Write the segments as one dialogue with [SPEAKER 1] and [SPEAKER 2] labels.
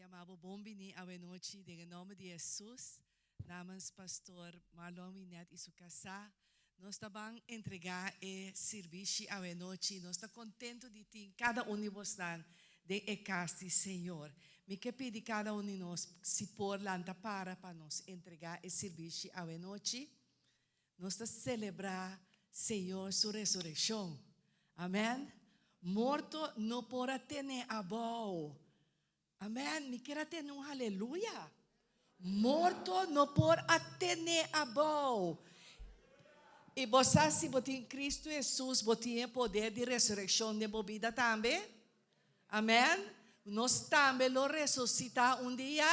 [SPEAKER 1] Yama bo bon bini awe nochi den e nomber di Hesus. Namens Pastor Marlon Winet y su casá, nos ta ban entrega e sirbishi awe nochi. Nos ta contento di tin cada un di bosnan den e cas di Señor. Mi ke pidi cada un di nos si por lanta para pa nos entrega e sirbishi awe nochi. Nos ta selebrá Señor su resurekshon. Amèn. Morto no por a ten'é abou. Amèn. Mi kier a tene un haleluya. Morto no por a ten'é abou. I bo sa si bo tin Kristu Hesus, bo tin e poder di resurekshon den bo bida tambe. Amèn. Nos tambe lo resusitá un dia.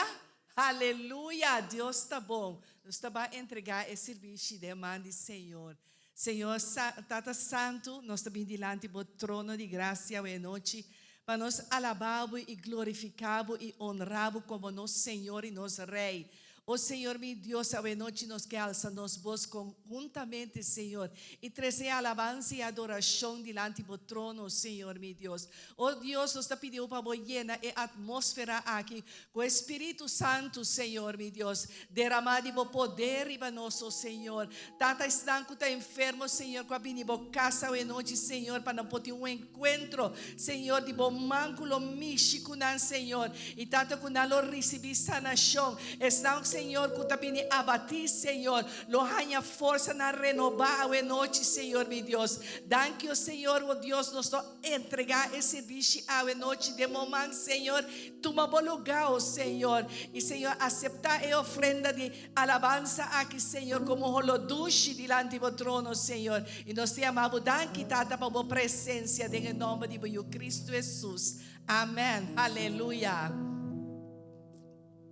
[SPEAKER 1] Aleluya! Dios ta bon. Nos ta bai entregá e sirbishi den man di Señor. Señor, Tata Santu, nos ta bin dilanti Bo trono di grasia awe anochi pa nos alabá Bo i glorifiká Bo i onrá Bo komo nos Señor i nos Rei. O Señor mi Dios, awe nochi nos ke alsa nos bos konhuntamente, Señor, i trese alabansa i adorashon dilanti Bo trono, Señor mi Dios. O Dios, nos ta pidi Bo pa Bo yena e atmósfera aki ku e Spiritu Santu, Señor mi Dios. Deramá di Bo poder riba nos, o Señor. Tata, esnan ku ta enfermo, Señor, ku a bini Bo kas awe nochi, Señor, pa nan por tin un enkuentro, Señor, di Bo man ku lo mishi ku nan, Señor. I tata ku nan lo risibí sanashon. Esnan, Señor, ku ta bini abatí, Señor, lo haña forsanan renobá awe nochi, Señor mi Dios. Danki, o Señor, o Dios, nos lo entregá e sirbishi awe nochi den bo man, Señor. Tuma bo lugá, o Señor. I, Señor, aseptá e ofrenda di alabansa aki, Señor, komo holo dushi dilanti bo trono, Señor. I nos ta yama bo danki, Tata, pa bo presensia den e nòmber di bo Yu Kristu Hesus. Amen. Aleluya.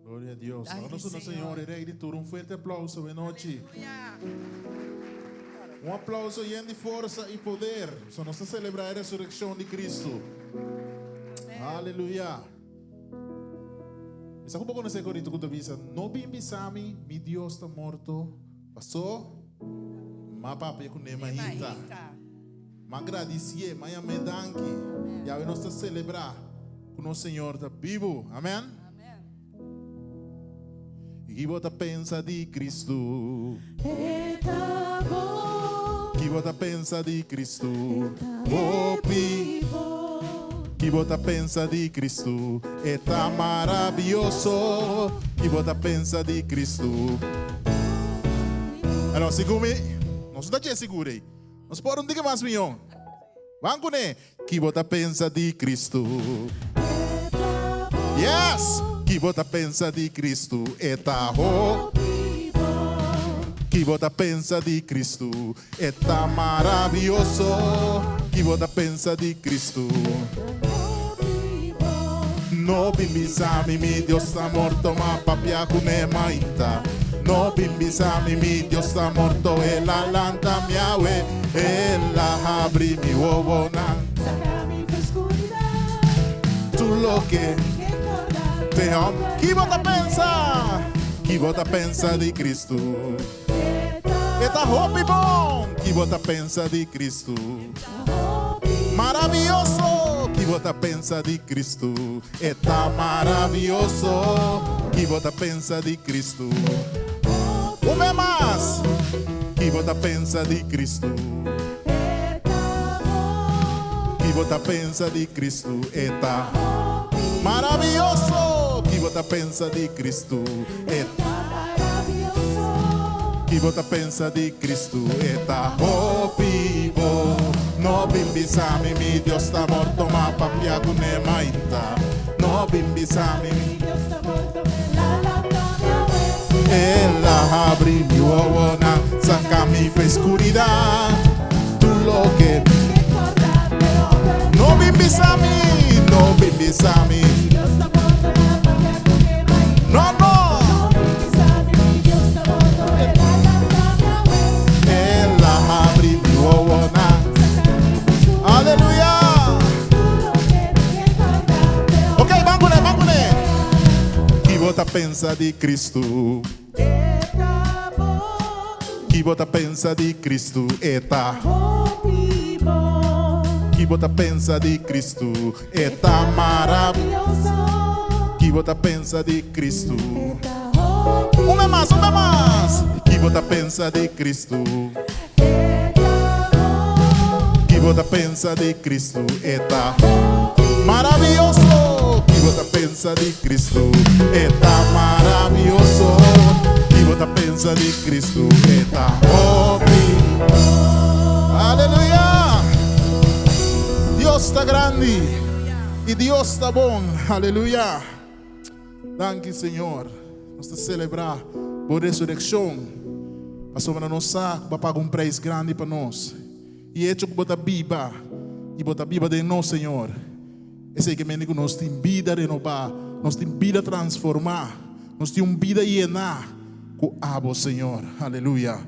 [SPEAKER 2] Gloria a Dios. Ahora nos una Señor y Rey di tur. Un fuerte aplauso awe nochi. Un aplauso yen di forsa y poder. So nos ta celebra e resurreccion di Cristo. Aleluya. Mi sa cu bo conoce e corito cu ta bisa, No bin bisa mi, mi Dios ta morto. Paso, m'a papia cu ne mainta. M'a gradicié, m'a yam'é danki. Yawe nos ta celebrá cu nos Señor ta bibu. Amen. Ki bo ta pensa di Cristo? Ki bo ta pensa di Cristo? Hopi. Ki bo ta pensa di Cristo? E ta maravioso. Ki bo ta pensa di Cristo? Aló, segun mi, nos no ta dje sigur ei. Nos por un tiki mas mion. Ban kuné. Ki bo ta pensa di Cristo? Yes! Ki bo ta pensa di Cristo? E ta ho. Ki bo ta pensa di Cristo? E ta maravioso. Ki bo ta pensa di Cristo? No bin bisa mi mi Dios ta morto ma papia ku ne mainta. No bin bisa mi mi Dios ta morto el a lanta mi awe el a habri mi wowonan. Tur loke te hom Ki bo ta pensa? Ki bo ta pensa di Cristo? E ta hopi bon! Ki bo ta pensa di Cristo? Maravioso! Ki bo ta pensa di Cristo? E ta maravioso! Ki bo ta pensa di Cristo? Un be mas! Ki bo ta pensa di Cristo? Ki bo ta pensa di Cristo? E ta maravioso! Ki bo ta pensa di Cristo? E Ki bo ta pensa di Cristo? E ta hopi bo. No bin bisa mi mi Dios ta morto ma papia ku ne mainta. No bin bisa mi mi Dios ta morto El a habri mi wowonan saka mi fe skuridat Tur loke No bin bisa mi No bin bisa mi No no El a habri mi wowonan Aleluya Ok ban kuné ban kuné Ki bo ta pensa di Cristo? Ki bo ta pensa di Cristo? E ta Ki bo ta pensa di Cristo? E ta maravioso. Ki Ki bo ta pensa di Kristu? Un bes mas, un bes mas! Ki bo ta pensa di Kristu? Ki bo ta pensa di Kristu? E ta maravioso! Ki bo ta pensa di Kristu? E ta maravioso! Ki bo ta pensa di Kristu? E ta hopi! Aleluya! Dios ta grandi i Dios ta bon! Aleluya! Danki Señor. Nos ta selebrá bo resurekshon pasobra nos sa ku bo a paga un preis grandi pa nos. I e echo ku bo ta biba i bo ta biba den nos, Señor, esei ke mende ku nos tin bida renobá, nos tin bida transformá, nos tin un bida yená ku abo, Señor. Aleluya.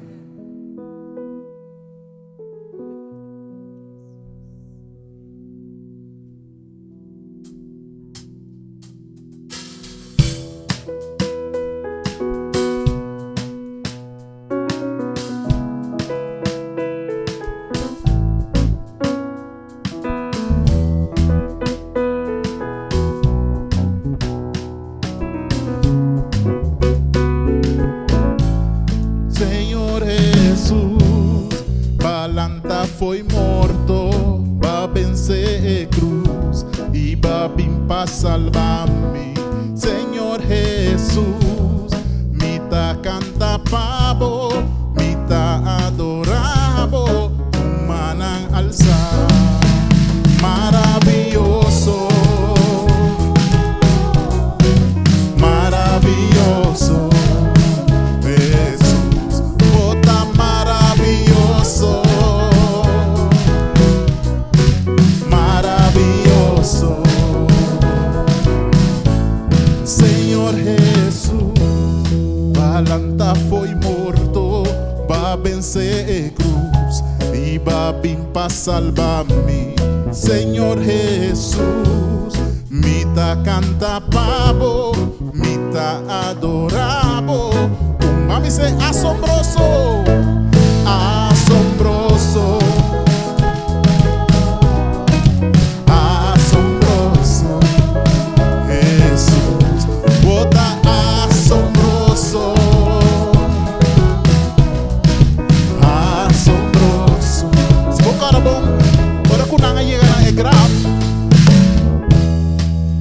[SPEAKER 2] Señor Jesús, b'a lanta fo'i morto, b'a vence e cruz y b'a bin pa salba mi. Señor Jesús, mi ta canta pa bo, mi ta adora bo, cu mannan alza. Maravilloso, maravilloso, Jesús, bo ta maravilloso, maravilloso. Señor Jesús, b'a lanta fo'i morto, b'a vence e cruz y b'a bin pa salba mi. Señor Jesús, mi ta canta pa bo, mi ta adora bo. Un mami se asombroso, asombroso, asombroso. Jesús, bo ta asombroso, asombroso. Si bo kòrda bon, ora ku nan a yega na e graf,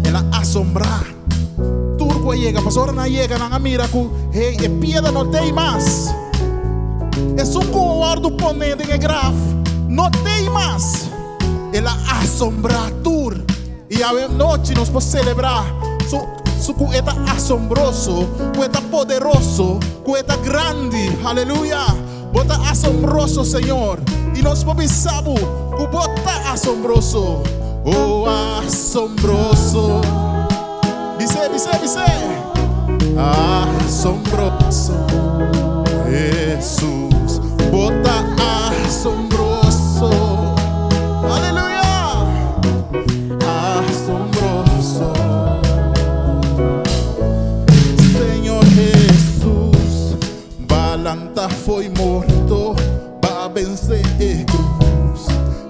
[SPEAKER 2] el a asombrá tur ku a yega. Pasobra ora nan a yega, nan a mira ku, hey, e piedra no t'ei mas. Esun ku a wòrdu poné den e graf no t'ei mas. El a asombrá tur. I awe nochi nos por selebrá su su ku e ta asombroso, ku e ta poderoso, ku e ta grandi. Aleluya! Bo ta asombroso, Señor, i nos por bisa bo ku bo ta asombroso. Oh, asombroso! Bis'é, bis'é, bis'é! Asombroso, Hesus, bo ta asombroso. Aleluya! Asombroso, Señor Hesus, b'a lanta fo'i morto, b'a vense e cruz,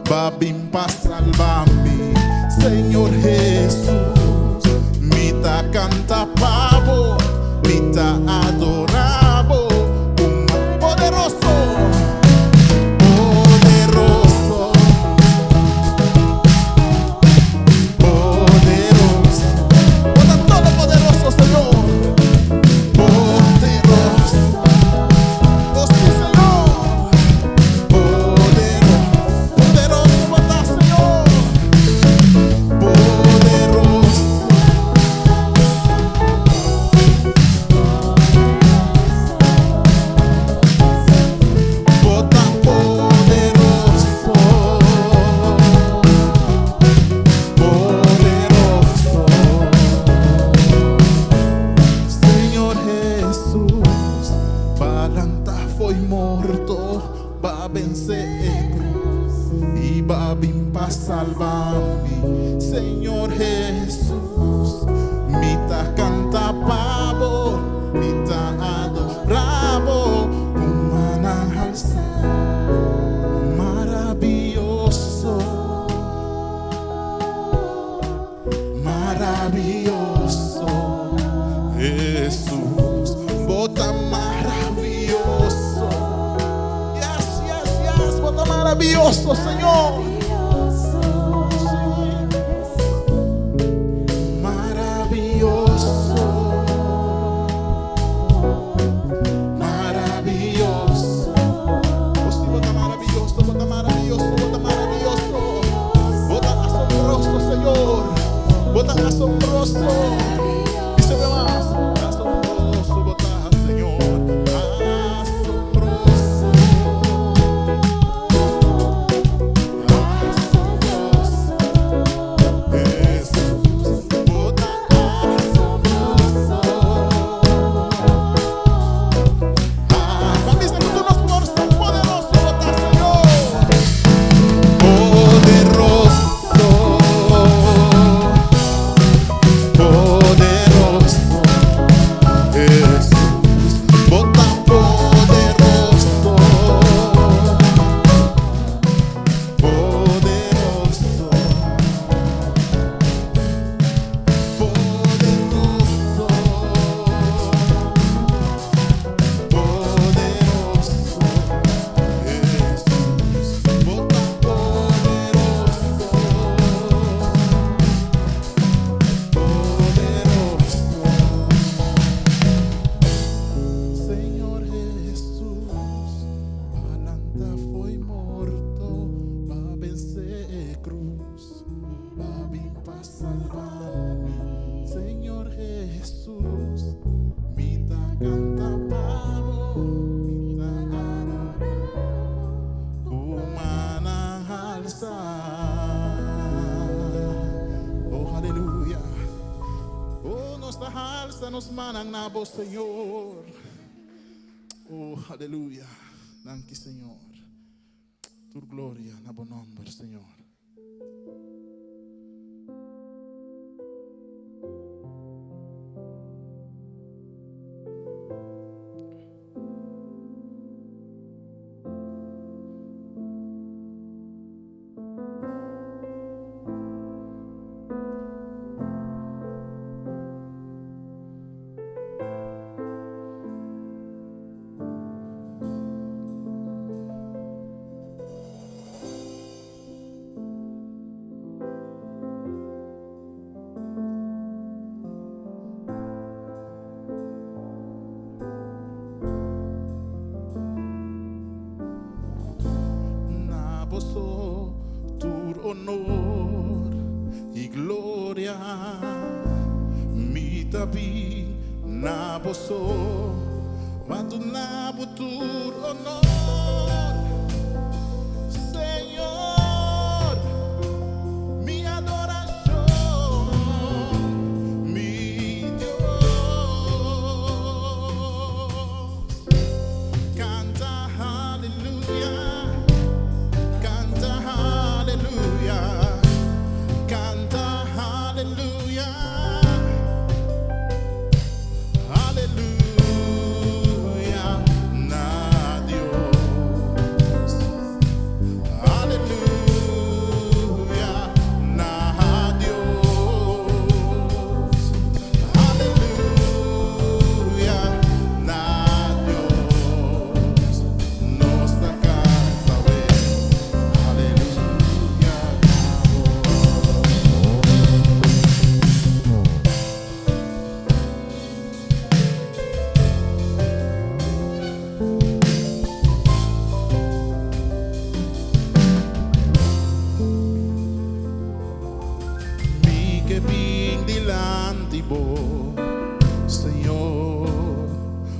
[SPEAKER 2] b'a bin pa salba mi. Señor Hesus, mi ta canta pa bo, mi ta adora bo, un poderoso, poderoso, poderoso. Bo ta todopoderoso, Señor. Poderoso. Oh, sí, Señor. Poderoso. Poderoso bo ta, Señor. Poderoso. Maraviyoso, Señor. Maraviyoso. Maraviyoso. Oh, bo ta maraviyoso, bo ta maraviyoso, bo ta maraviyoso. Bo ta asombroso, Señor. Bo ta asombroso. Díseme mas. Asombroso, bo ta, Señor. Asombroso. Asombroso. Jesús, bo ta asombroso. Ah, bisa ku nos forsa poderoso, bo ta, Señor. Poderoso, poderoso, Jesús, bo ta poderoso, poderoso, poderoso, poderoso. Jesús, bo ta poderoso, poderoso. Señor Jesús, b'a lanta fo'i morto, b'a vense krus, b'a bin pa salba mi. Señor Jesús, mi ta kanta pa bo, mi ta adorá, humana alsa. Oh, aleluya. Oh, nos ta alsa nos mannan na bo, Señor. Oh, aleluya. Danki, Señor. Tur gloria na bo nòmber, Señor. Na bo so tur honor i gloria mi ta bin na bo so pa duna bo tur honor, Señor, mi adorashon, mi Dios. Kanta aleluya, kanta aleluya, kanta aleluya, aleluya na Dios. Aleluya na Dios. Aleluya na Dios. Nos ta kanta, aleluya na Dios. Mi ke bin dilanti bo, Señor,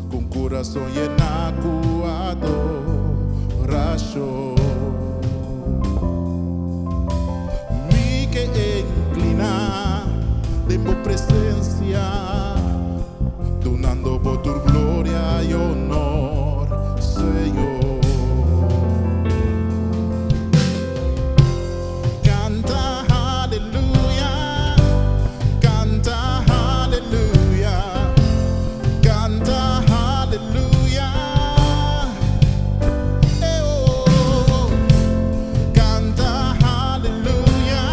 [SPEAKER 2] ku kurason yená ku adorashon. Mi ke inkliná den bo presensia, dunando bo tur gloria i honor, Señor. Kanta aleluya, kanta aleluya, kanta aleluya. Eh, oh. Kanta aleluya,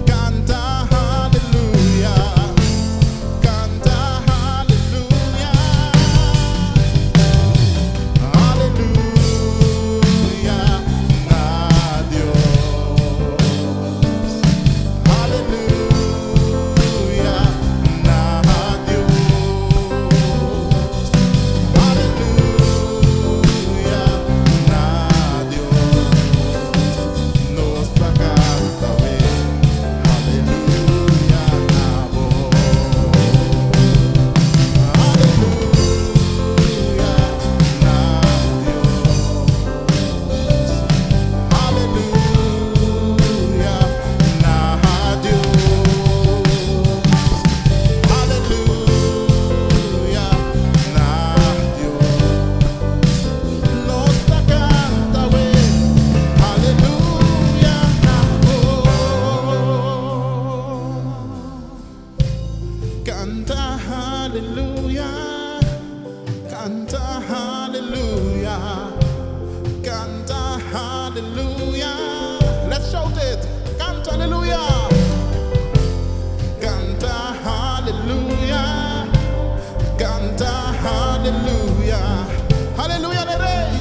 [SPEAKER 2] kanta aleluya. Canta aleluya, canta aleluya, canta aleluya. Let's shout it. Canta aleluya. Canta aleluya. Canta aleluya. Aleluya na Rey.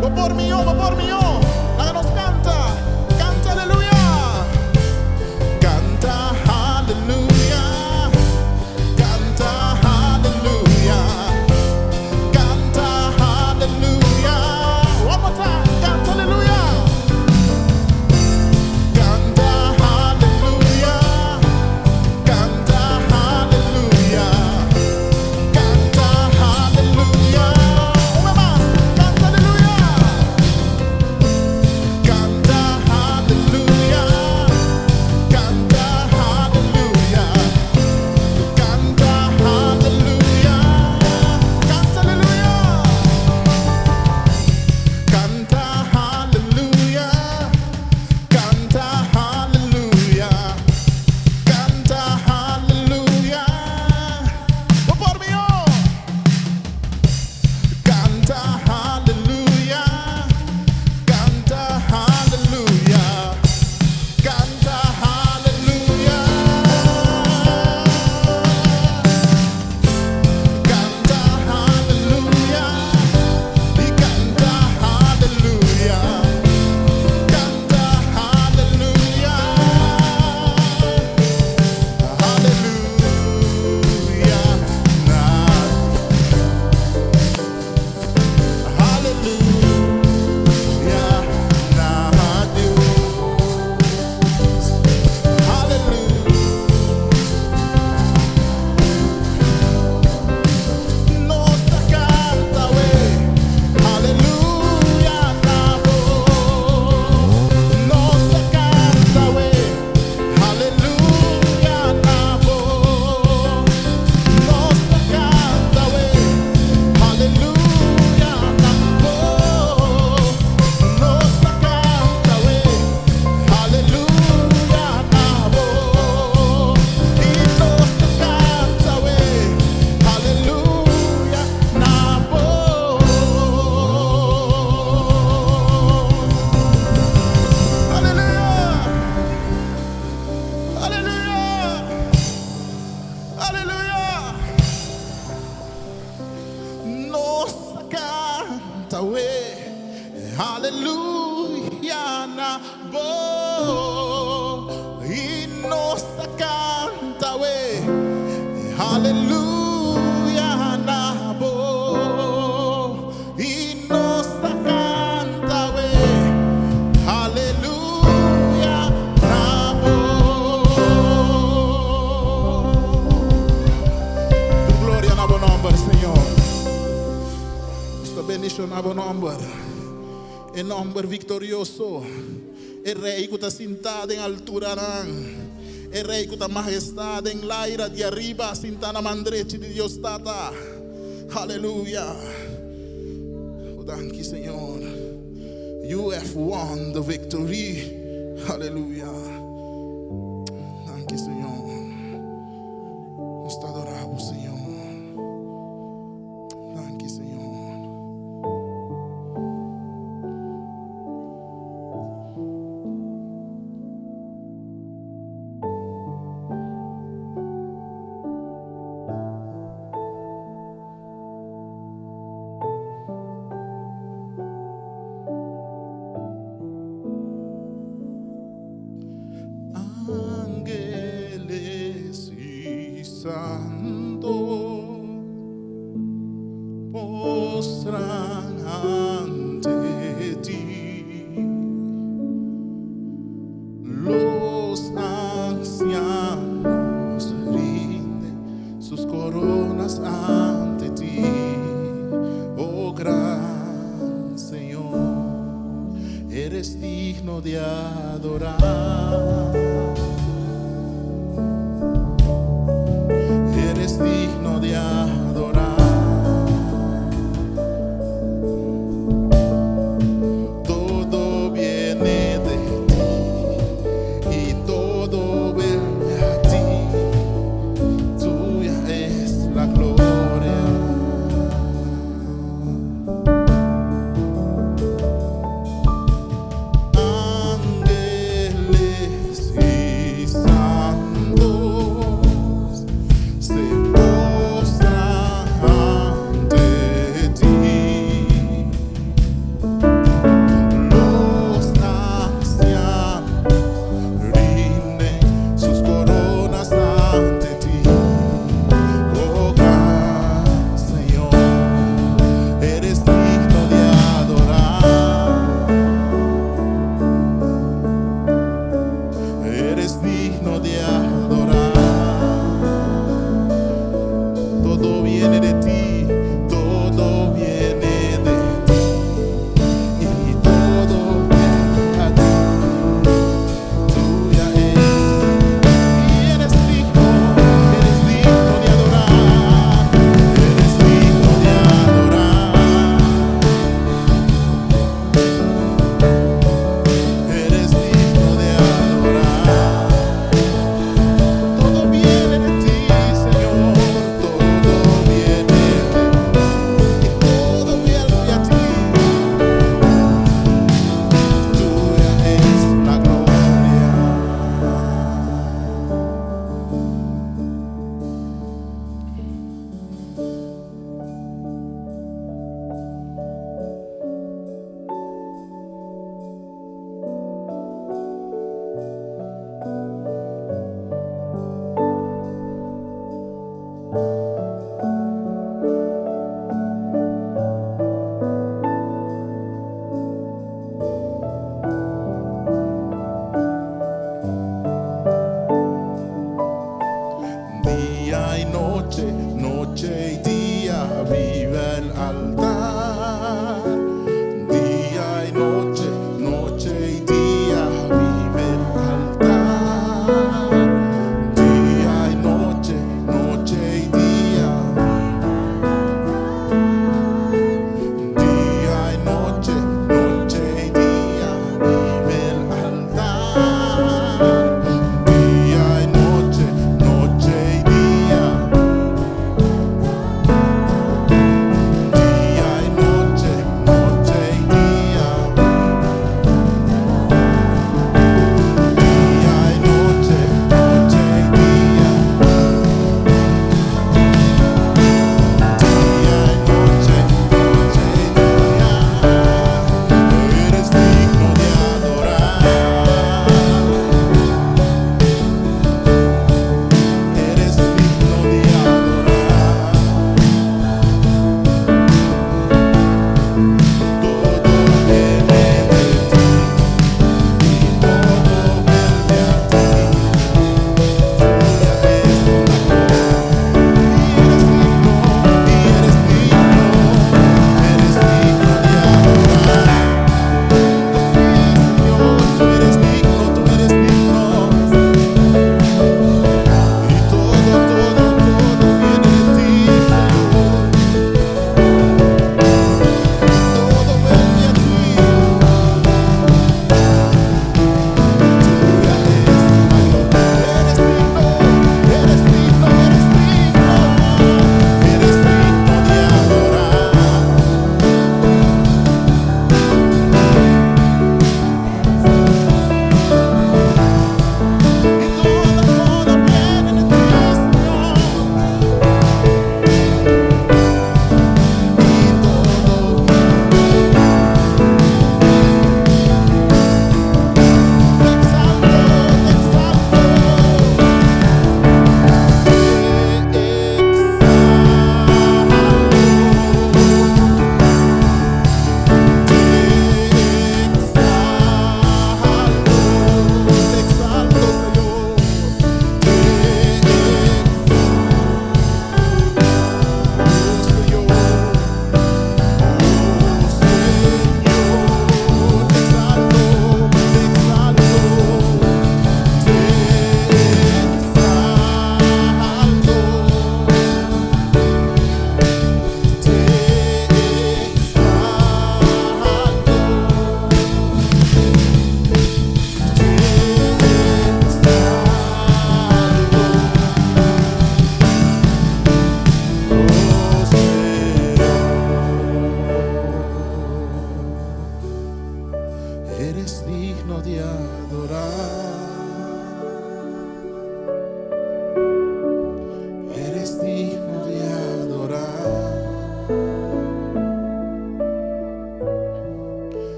[SPEAKER 2] Bo por mihó, bo por mihó. Laga nos canta. Canta aleluya. Canta aleluya. Canta aleluya. Canta aleluya. One more time. Canta aleluya. Canta aleluya. Canta aleluya. Canta aleluya. Un mas. Canta aleluya. Canta aleluya. Canta aleluya. Canta aleluya. Canta aleluya. Canta aleluya. Canta aleluya. Canta aleluya. Bo por mihó. Canta aleluya. Canta aleluya. Canta aleluya. Canta aleluya. Y canta aleluya. Canta aleluya. Aleluya. Na. Aleluya. Na Dios. Aleluya. Nos ta canta, we. Aleluya, na bo. Nos ta canta, we. Aleluya, na bo. Nos ta canta, we. Aleluya, na bo. Nos ta canta, we. Aleluya, na bo. Y nos ta canta, we. Aleluya, na bo. Aleluya. Aleluya. Aleluya. Nos canta, we. Aleluya, na bo. Y nos canta, we. Aleluya, na bo. Y nos canta, we. Aleluya, na bo. Tu gloria na bo nomber, Señor. Ta bendiciona bo nomber. E nomber victorioso. E Rey cu ta sinta den altura. E Rey cu ta majestad den laira di ariba, sinta na man drechi di Dios Tata. Aleluya. Oh, danki, Señor. You have won the victory. Aleluya. Danki, Señor. Nos ta adora bo, Señor. Danki, Señor. Angeles y santos postran ante ti. Los ancianos rinden sus coronas ante ti, oh gran Señor, eres digno de adorar. Eres digno de adorar. Todo viene de ti y todo vuelve a ti. Tuya viene de ti, todo viene de ti y todo viene a ti. Tuya es y eres digno, eres digno de adorar, eres digno de adorar. Eres digno de adorar. Todo viene de ti, Señor. Todo viene de ti. Y todo vuelve a ti. Tuya es la gloria. Dia y noche, noche y día, vive el altar. Día y noche, noche y día, vive el altar. Día y noche, noche y día. Día y noche, noche y día, vive el altar. Día y noche, noche y día.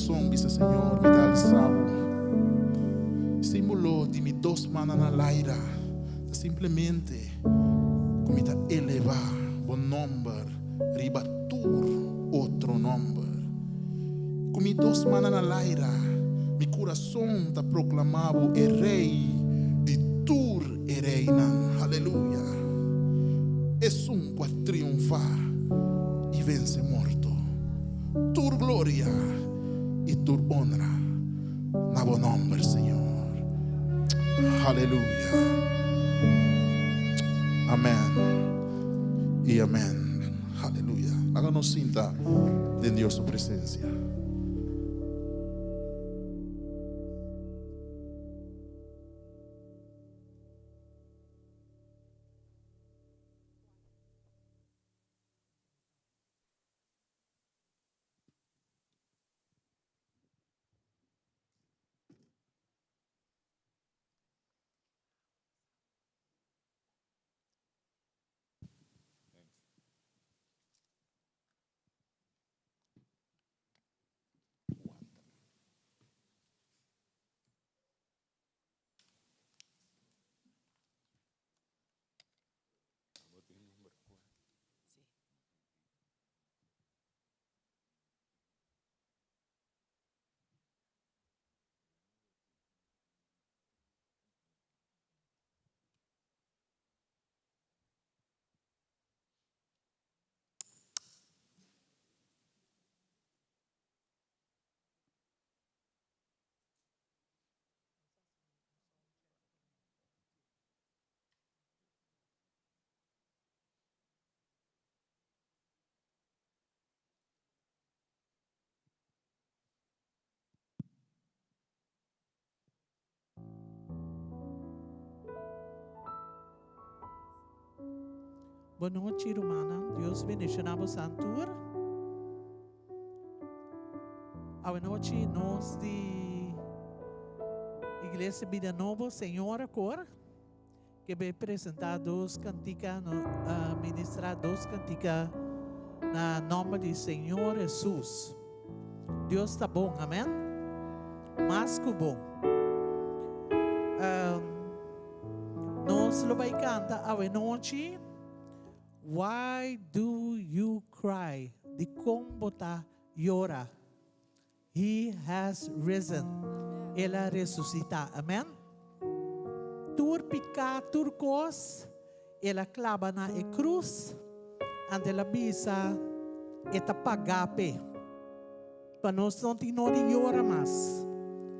[SPEAKER 2] kurason bisa, Señor, mi ta alsa Bo. Símbolo di mi dos mannan na laira ta simplemente ku mi ta elevá Bo nòmber riba tur otro nòmber. Ku mi dos mannan na laira, mi kurason ta proklamá Bo e Rei di tur e reinan. Aleluya! Esun ku a triunfá i vense morto. Tur gloria i tur onra na bo nòmber, Señor. Aleluya! Amèn i amèn. Aleluya! Laga nos sinta den Dios su presensia.
[SPEAKER 3] Bon nochi rumannan, Dios bendiciona bosan tur. Awe nochi nos di Iglesia Bida Nobo Señora Cor ke bay presenta dos cantica, no, ministra dos cantica na nomber di Señor Jesus. Dios ta bon, amen? Mas ku bon. Um, nos lo bai kanta awe nochi. Why do you cry? Di kon bo ta yora? He has risen. El a resusitá. Amen? Tur piká, tur kos, El a klaba na e krus, anto el a bisa, E ta pagá p'e. Pa nos no tin no di yora mas.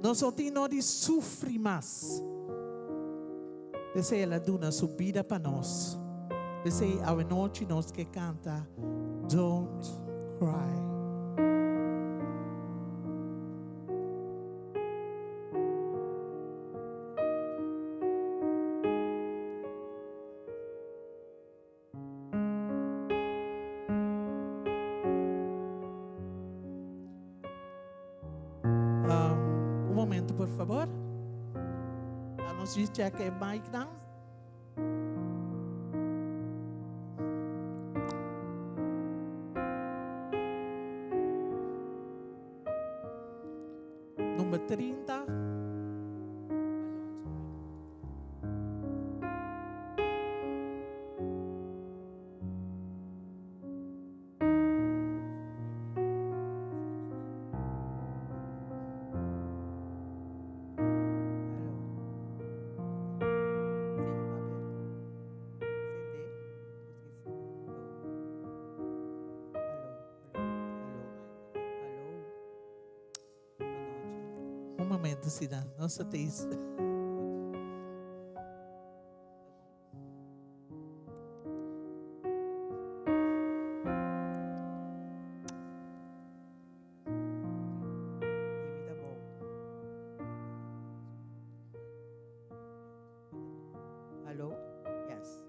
[SPEAKER 3] Nos no tin no di sufri mas. P'esei el a duna su bida pa nos. P'esei awenochi nos ke kanta Don't Cry. Un momento, por favor. Nos check e mic dan. Number 30. Un momento, Sina. Nos ta teis.
[SPEAKER 4] Hallo? Yes.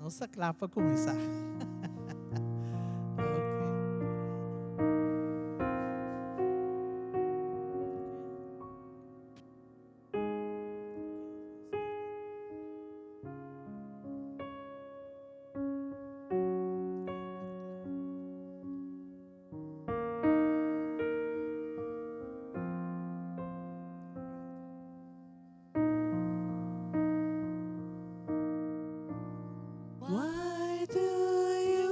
[SPEAKER 3] Nos ta kla pa kuminsá. Why do you?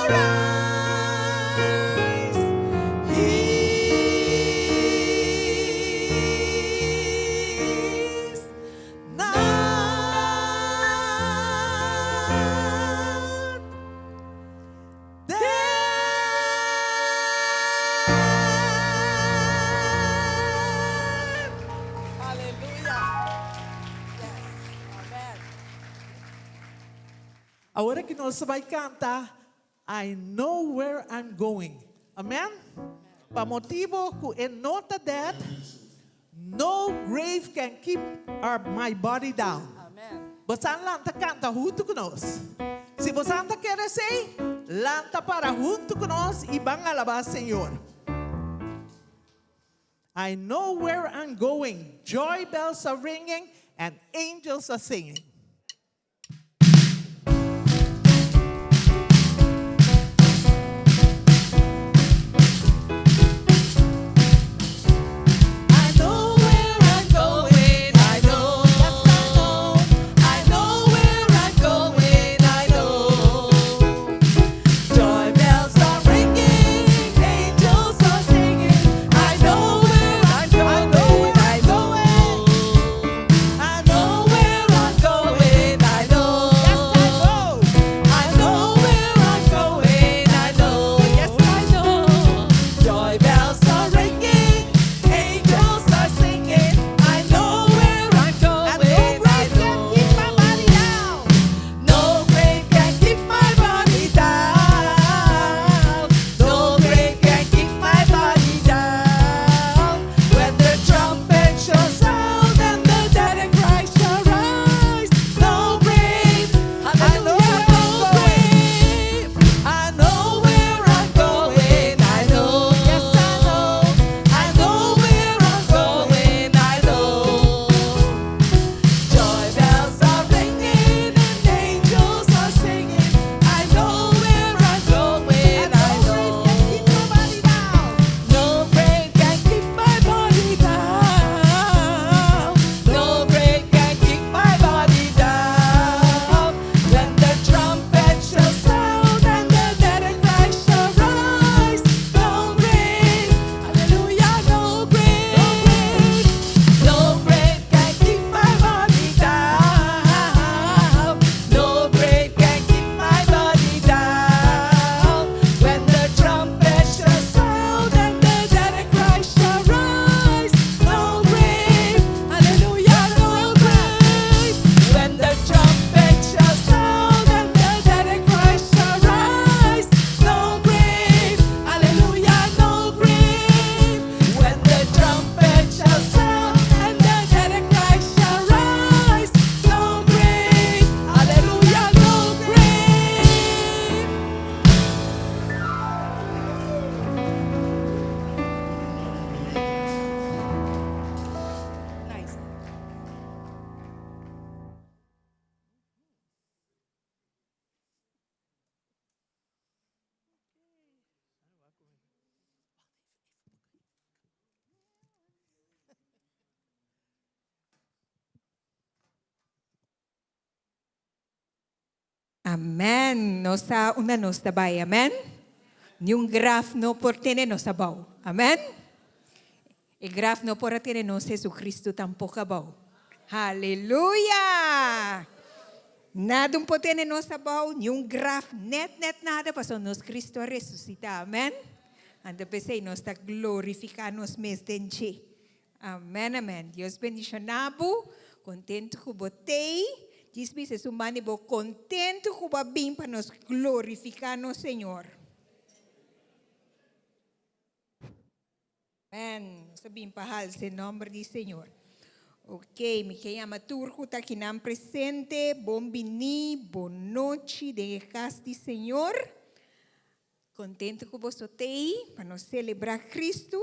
[SPEAKER 1] shall rise. He's not dead. Hallelujah. Yes. Amen.
[SPEAKER 3] Awor ku nos bai kanta I know where I'm going. Amen? Pa motibu ku e no ta dead, no grave can keep our, my body down.
[SPEAKER 1] Amen.
[SPEAKER 3] Bo lanta kanta huntu ku nos. Si bo ta kere esei, lanta para huntu ku nos i ban alabá Señor. I know where I'm going. Joy bells are ringing and angels are singing. I know where I'm going. I know, yes I know. I know where I'm going. I know. Joy bells are ringing, angels are singing. I know where I'm going. I know where I know where I'm going. I know, yes I know. I know where I'm going. I know, yes I know. Joy bells are ringing, angels are singing. I know where I'm going. And no grave can keep my body down. No grave can keep my body down. No grave can keep my body down. When the trumpet shall sound and the dead in Christ shall rise. No grave, I know where I'm going. I know where I'm going. I know, yes I know. I know where I'm going. I know. Joy bells are ringing and angels are singing. I know where I'm going. I know. No grave can keep my body down. No grave can keep my body down. When the trumpet shall sound and the dead in Christ shall rise. No grave, hallelujah, no grave. No grave can keep my body down. No grave can keep my body down. When the trumpet shall sound and the dead in Christ shall rise. No grave, hallelujah, no grave. When the trumpet shall sound and the dead in Christ shall rise. No grave, hallelujah, no grave. When the trumpet shall sound and the dead in Christ shall rise. No grave, hallelujah, no grave.
[SPEAKER 4] Nice.
[SPEAKER 5] Amen. Nos ta unda nos ta bai. Amen. Niun graf no por tene nos abou. Amen. E graf no por a tene nos Jesucristo tampoco abou. Haleluya! Nada no por tene nos abou, niun graf, net net nada, paso nos Cristo a resusitá. Amen. Anto p'esei nos ta glorifiká nos mes den dje. Amen amen Dios bendiciona bo contento cu bo tey djis bisa esun banda di bo contento cu bo a bin pa nos glorifica nos Señor. Amen nos a bin pa halsa e nomber di Señor. Ok mi ke yama tur cu ta akinan presente bon bini bon nochi den e cas di Señor. Contento cu boso t'ey pa nos celebra Cristo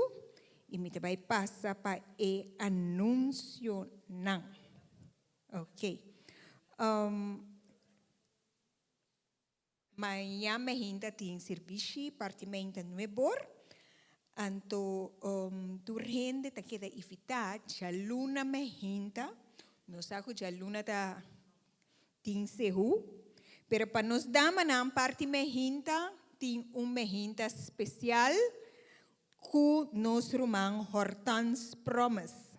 [SPEAKER 5] y mi ta bay pasa pa e anuncionan. Ok. Um, maña mehinta tin sirbishi parti meinta nuebor. Anto um, tur hende ta keda invita djaluna mehinta. Nos sa cu djaluna ta Tin sehu, pero pa nos damanan parti mehinta tin un mehinta spesial ku nos ruman Hortans Promise.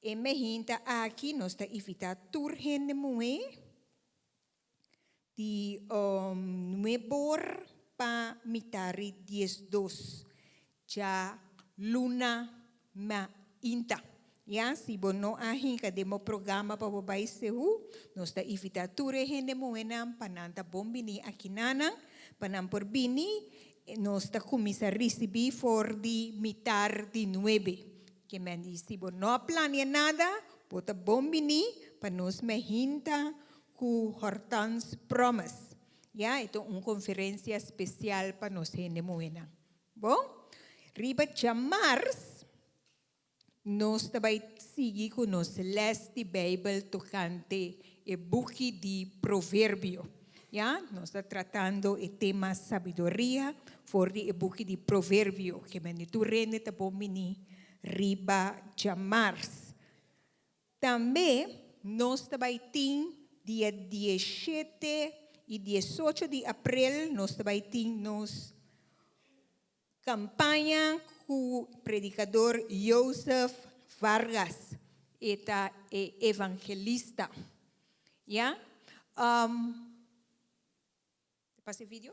[SPEAKER 5] E mehinta aki nos ta invitá tur hende muhé di nuebor pa mitari 12 djaluna mainta. Ya, si bo no a hinka den bo programa pa bo bai Seú, nos ta invitá tur e hende muhénan pa nan ta bon bini akinanan, pa nan por bini. Nos ta kuminsá risibí for di mitar di nuebe. Ke men di si bo no a plania nada, bo ta bon bini pa nos mehinta ku Hortans Promise. Ya, e ta un konferensia spesial pa nos hende muhénan. Bon, riba djamars nos ta bai sigui ku nos lès di Beibel tokante e buki di Proverbio. Ya, nos ta tratando e tema sabiduria for di e buki di Proverbio. Ke men di tur hende ta bon bini riba djamars. Tambe nos ta bai tin dia 17 i 18 di aprel nos ta bai tin nos kampaña ku predikador Joseph Vargas. E ta e evangelista. Ya? Pasa e video.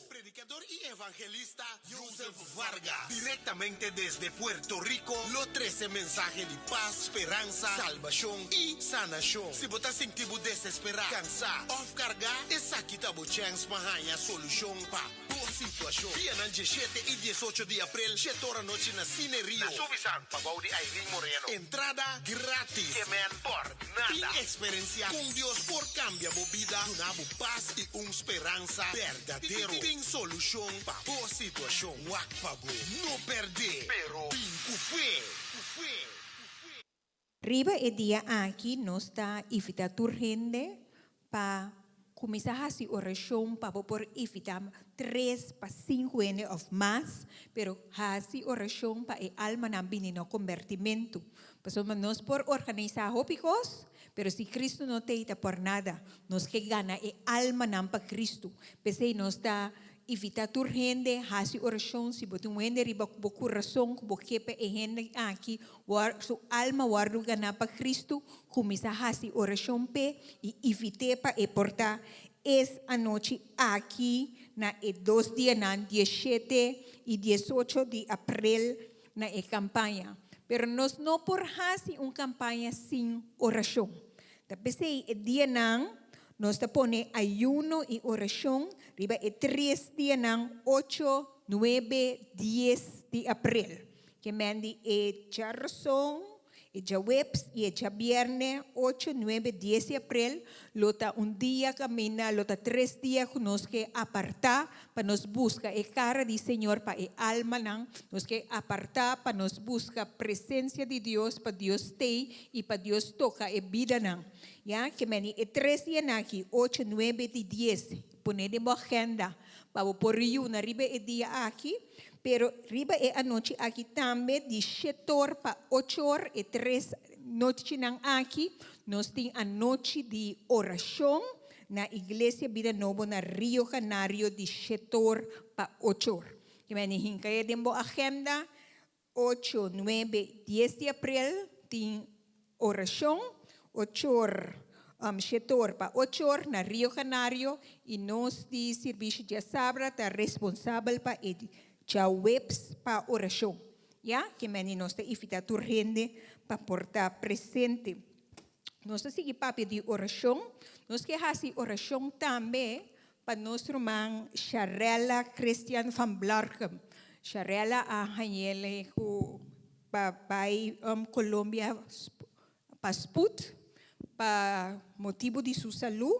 [SPEAKER 6] Predicador y evangelista Joseph Vargas, directamente desde Puerto Rico, lo trece mensahe di paz, speransa, salbacion y sanacion. Si bo ta sinti bo desespera, cansa of carga, esaki ta bo chance pa haya solucion pa bo situacion. Dianan 17 y 18 di april, 7 or anochi na Cine Rio.
[SPEAKER 7] Na Subisan, pabou di Irene Moreno.
[SPEAKER 6] Entrada gratis.
[SPEAKER 7] Ke men por nada.
[SPEAKER 6] Bin experiencia con Dios por cambia bo bida, duna bo paz y un speransa berdadero. Tin solucion pa bo situacion. Wak pa bo no perde.
[SPEAKER 7] Pero
[SPEAKER 6] bin cu fe.
[SPEAKER 5] Riba e dia aki nos ta invitá tur hende pa kuminsá hasi orashon pa bo por invitá 3 pa 5 hende òf mas, pero hasi orashon pa e almanan bini na kombertimentu. Pasobra nos por organisá hopi kos, pero si Kristu no t'ei ta por nada. Nos ke gana e almanan pa Kristu. P'esei nos ta invitá tur hende hasi orashon si bo tin un hende riba bo kurason ku bo ke pa e hende aki su alma wòrdu ganá pa Kristu, kuminsá hasi orashon p'e i invit'é pa e por ta es anochi aki na e 2 dianan 17 i 18 di aprel na e kampaña. Pero nos no por hasi un kampaña sin orashon. Ta p'esei e dianan nos ta pone ayuno i orashon riba e 3 dianan 8, 9, 10 di aprel. Ke men di e djarason, e djaweps i e djabièrnè 8, 9, 10 di aprel lo ta un dia kaminda, lo ta 3 dia ku nos ke apartá pa nos buska e kara di Señor pa e almanan, nos ke apartá pa nos buska presensia di Dios, pa Dios t'ei i pa Dios toka e bidanan. Ya, ke men e 3 dianan aki, 8, 9 i 10, pone den bo agenda pa bo por yuna riba e dia aki, pero riba e anochi aki tambe di 7 or pa 8 or e 3 nochinan aki, nos tin anochi di orashon na Iglesia Bida Nobo na Rio Canario di 7 or pa 8 or. Ke men hinka e den bo agenda 8, 9, 10 di aprel tin orashon, 8 or, 7 or pa 8 or na Rio Canario i nos di servisio djasabra ta responsabel pa e djaweps pa orashon. Ya, ke men nos ta invitá tur hende pa por ta presente. Nos ta sigui papia di orashon. Nos ke hasi orashon tambe pa nos ruman Sharella Christian van Blarcum. Sharella a hañ'é ku pa bai Colombia pa spoed pa motibu di su salú.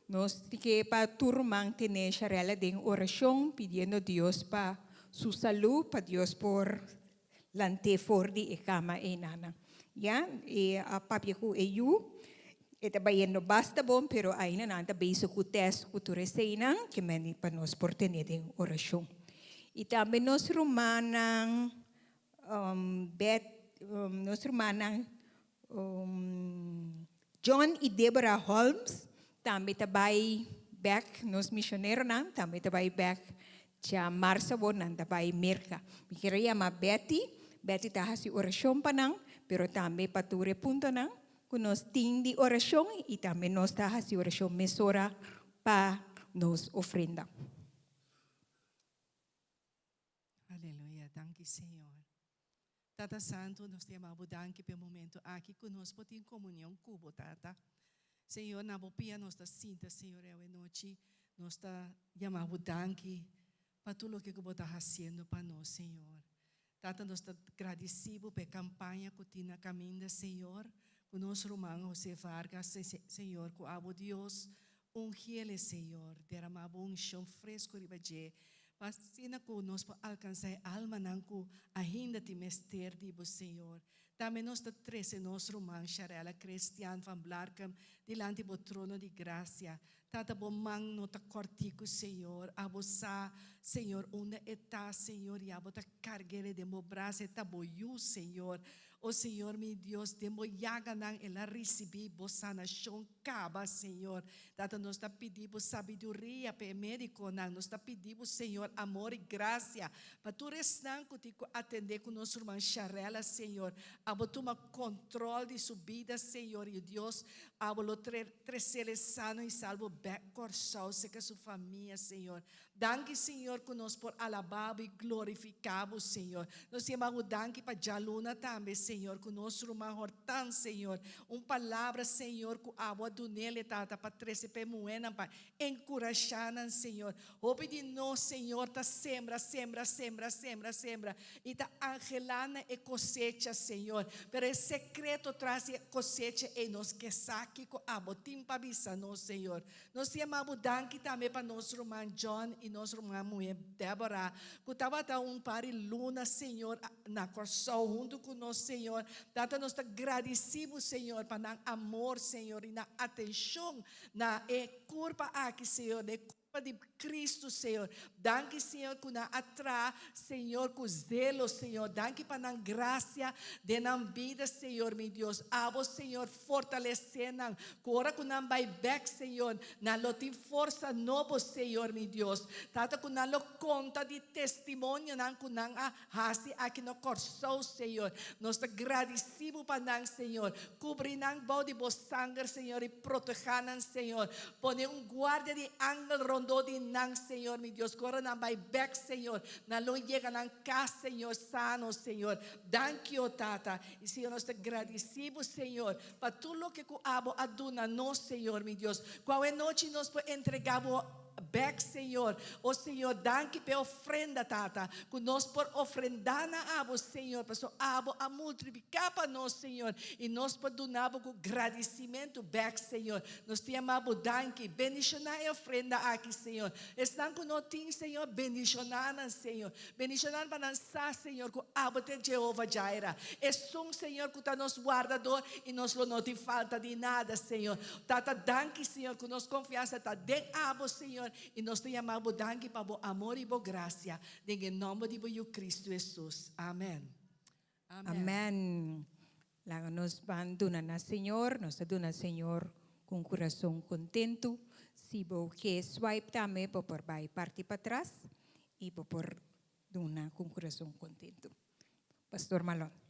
[SPEAKER 5] Nos ke pa tur ruman tene Sharella den orashon pidiendo Dios pa su salú, pa Dios por lant'é for di e kama einana. Ya, e a papia ku e yu, e ta bayendo basta bon, pero ainda nan ta bezig ku test ku tur eseinan, ke men pa nos por tene den orashon. I tambe nos rumannan Bet, nos rumannan. John i Deborah Holmes tambe ta bai bèk, nos misioneronan tambe ta bai bèk djamars awor nan ta bai Merka. Mi kier a yama Betty, Betty ta hasi orashon pa nan, pero tambe pa tur e puntonan ku nos tin di orashon i tambe nos ta hasi orashon mesora pa nos ofrenda.
[SPEAKER 1] Aleluya, danki Señor. Tata Santu, nos ta yama Bo danki p'e momento aki ku nos por tin komunion ku Bo, Tata. Señor, na Bo pia nos ta sinta, Señor, e awenochi nos ta yama Bo danki pa tur loke ku Bo ta hasiendo pa nos, Señor. Tata, nos ta gradisí Bo p'e kampaña ku tin na kaminda, Señor, ku nos ruman José Vargas, Señor, ku abo Dios Ungiele, Señor, derama bo unshon fresco riba dje, pa asina cu nos por alcansa e almanan cu ainda tin mester di bo, Señor. Tambe nos ta trece nos ruman Sharella Christian van Blarcum dilanti bo trono di gracia. Tata, bo man no ta cortico, Señor. Abo sa, Señor, unda e ta, Señor, y abo ta carguele den bo brasa. E ta bo yu, Señor. O Señor mi Dios, den bo yaganan el a ricibi bo sanacion caba, Señor. Tata, nos ta pidi bo sabiduria pa e mediconan. Nos ta pidi bo, Señor, amor y gracia pa tur esnan cu tin cu atende cu nos ruman Sharella, Señor. Abo tuma control di su bida, Señor, y Dios, abo lo trecele sano y salvo bek Corsou cerca su famia, Señor. Danki Señor ku nos por alabá bo i glorifiká bo Señor. Nos yama bo danki pa djaluna tambe Señor ku nos ruman Hortan Señor. Un palabra Señor ku abo a dunele Tata pa trese pa e muhénan pa enkurashá nan Señor. Hopi di nos Señor ta sembra sembra sembra sembra sembra i ta anhelá na e kosecha Señor. Pero e sekreto tras di e kosecha ei nos ke sa kiko abo tin pa bisa nos Señor. Nos ta yama bo danki tambe pa nos ruman John i nos ruman muhé Deborah ku tabata un par di luna Señor na Kòrsou huntu ku nos Señor. Tata nos ta gradisí bo Señor pa nan amor Señor i nan atenshon na e kurpa aki Señor, na e kurpa di Kristu Señor. Danki Señor ku nan a traha Señor ku zelo Señor. Danki pa nan grasia den nan bida Señor mi Dios. Abo Señor fortalesé nan ku ora ku nan bai bek Señor nan lo tin forsa nobo Señor mi Dios. Tata ku nan lo konta di testimonionan ku nan a hasi aki na Kòrsou Señor. Nos ta gradisí bo pa nan Señor. Kubri nan bou di bo sanger Señor i protehá nan Señor. Pone un guardia di angel rondó di nan Señor mi Dios. Ku ora nan bai bek Señor nan lo yega nan kas Señor sano Señor. Danki o Tata. I Señor nos ta gradisí bo Señor pa tur loke ku abo a duna nos Señor mi Dios. Ku awe nochi nos por entregá bo Bek, Señor. O Señor, danki p'e ofrenda, Tata, ku nos por ofrendá na Abo, Señor, pasobra Abo a multipliká pa nos, Señor, i nos por duna Bo ku gradisimentu bek, Señor. Nos ta yama Bo danki. Bendishoná e ofrenda aki, Señor. Esnan ku no tin, Señor, bendishoná nan, Señor. Bendishoná nan pa nan sa, Señor, ku Abo ta e Jehova Jireh, esun, Señor, ku ta nos wardador i nos lo no tin falta di nada, Señor. Tata, danki, Señor, ku nos konfiansa ta den Abo, Señor, i nos ta yama Bo danki pa Bo amor i Bo grasia, den e nòmber di Bo Yu Kristu Hesus. Amen. Amen.
[SPEAKER 5] Amen. Laga nos ban duna na Señor. Nos ta duna Señor ku un kurason kontentu. Si bo ke swipe tambe, bo por bai parti patras i bo por duna ku un kurason kontentu. Pastor Marlon.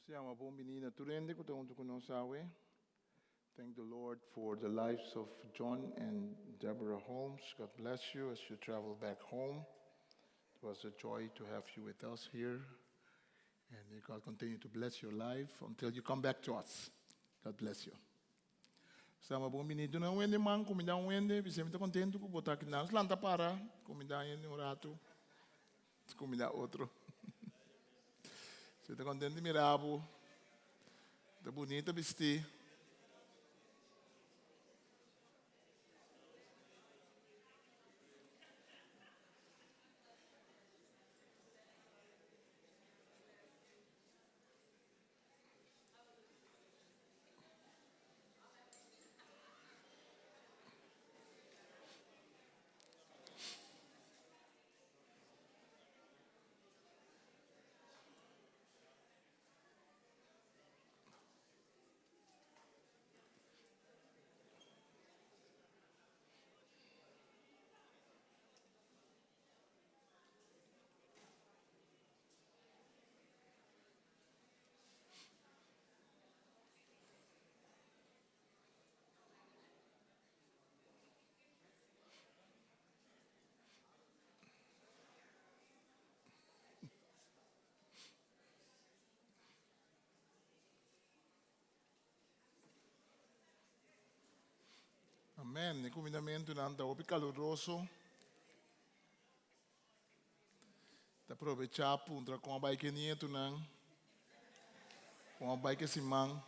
[SPEAKER 8] Nos ta yama bon bini na tur hende ku ta huntu ku nos awe. Thank the Lord for the lives of John and Deborah Holmes. God bless you as you travel back home. It was a joy to have you with us here. And may God continue to bless your life until you come back to us. God bless you. Sama bon bini. Duna un hende man, kumindá un hende. Bis'é mi ta kontentu ku bo ta aki. Nan lanta para, kumindá hende un ratu. Kumindá otro. Si ta kontentu di mira bo. Ta bunita bistí. Amen. E kumindamentunan ta hopi kaluroso. Ta probechá puntra kon a bai ku e nietunan, kon a bai ku e siman.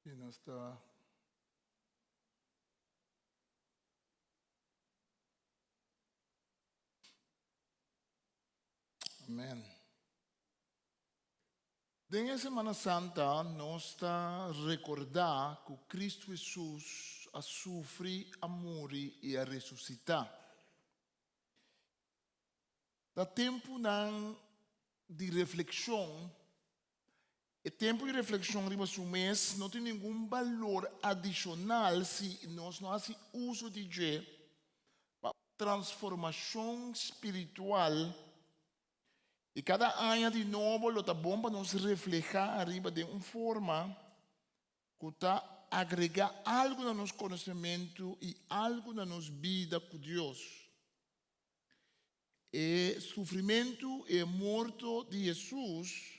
[SPEAKER 8] I nos ta. Amen. Den e Semana Santa nos ta rekordá ku Kristu Hesus a sufri, a muri i a resusitá. Ta tempunan di reflekshon. E tempu di reflekshon riba su mes no tin ningun balor adishonal si nos no hasi uso di dje pa transformashon spiritual. I kada aña di nobo lo ta bon pa nos reflehá ariba den un forma ku ta agregá algu na nos konosementu i algu na nos bida ku Dios. E sufrimentu i e morto di Hesus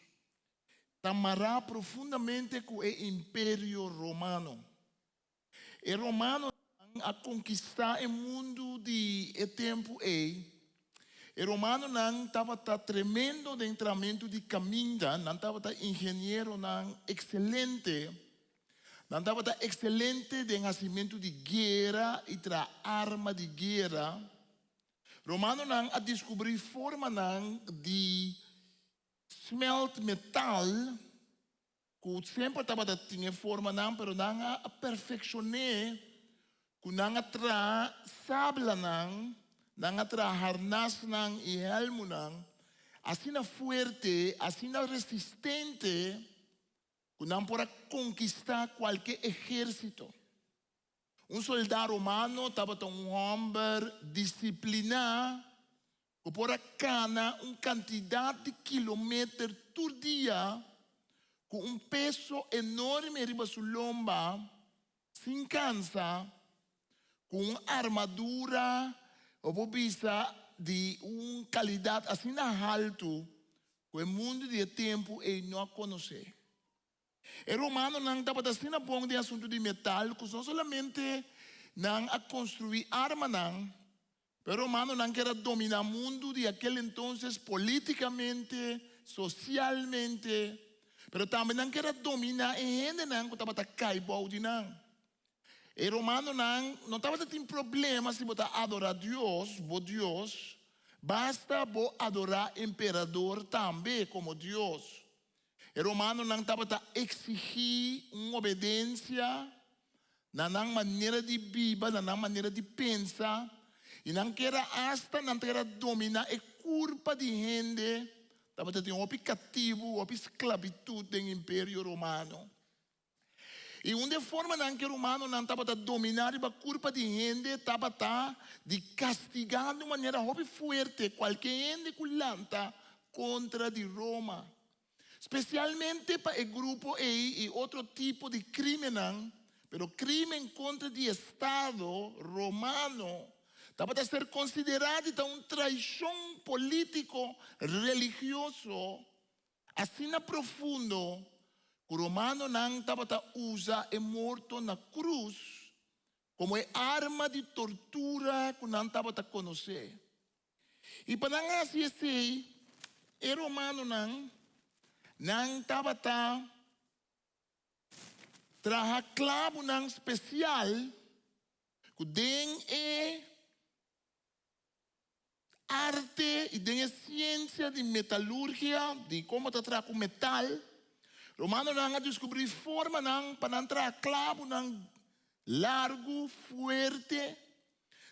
[SPEAKER 8] ta mará profundamente ku e Imperio Romano. E romanonan a konkistá e mundu di e tempu ei. E romanonan tabata tremendo den tramentu di kaminda, nan tabata ingenieronan ekselente, nan tabata ekselente den hasimentu di guera i traha arma di guera. Romanonan a diskubrí formanan di smelt metal. Ku semper tabata tin e formanan, pero nan a perfekshon'é ku nan a traha sablanan, nan a traha harnasnan i hèlmunan asina fuerte, asina resistente, ku nan por a konkistá kualke ehérsito. Un soldá romano tabata un hòmber disipliná ku por a kana un kantidat di kilometer tur dia ku un peso enorme riba su lomba sin kansa, ku un armadura bo por bisa di un kalidat asina haltu ku e mundu di e tempu ei no a konosé. E romanonan tabata asina bon den asuntu di metal ku no solamente nan a konstruí armanan, pero e romanonan ker a dominá mundu di akel entonces polítikamente, sosialmente, pero tambe nan ker a dominá e hendenan ku tabata kai bou di nan. E romanonan no tabata tin problema si bo ta adorá Dios, bo Dios, Basta bo adorá emperador tambe komo Dios. E romanonan tabata eksigí un obedensia na nan manera di biba, na nan manera di pensa, i nan kier a asta nan ta kier a dominá e kurpa di hende. Tabata tin hopi katibu, hopi sklabitut den Imperio Romano. I un di e formanan ku e romanonan tabata dominá riba kurpa di hende tabata di kastigá di un manera hopi fuerte kualke hende ku lanta kontra di Roma. Spesialmente pa e grupo ei i otro tipo di krímennan, pero krímen kontra di estado romano tabata ser konsiderá di ta un traishon polítiko religioso asina profundo ku romanonan tabata usa e morto na krus komo e arma di tortura ku nan tabata konosé. I pa nan hasi esei, e romanonan nan tabata traha klabunan spesial ku den e arte i den e siensia di metalurgia, di kon bo ta traha ku metal. Romanonan a diskubrí formanan pa nan traha klabunan largu, fuerte,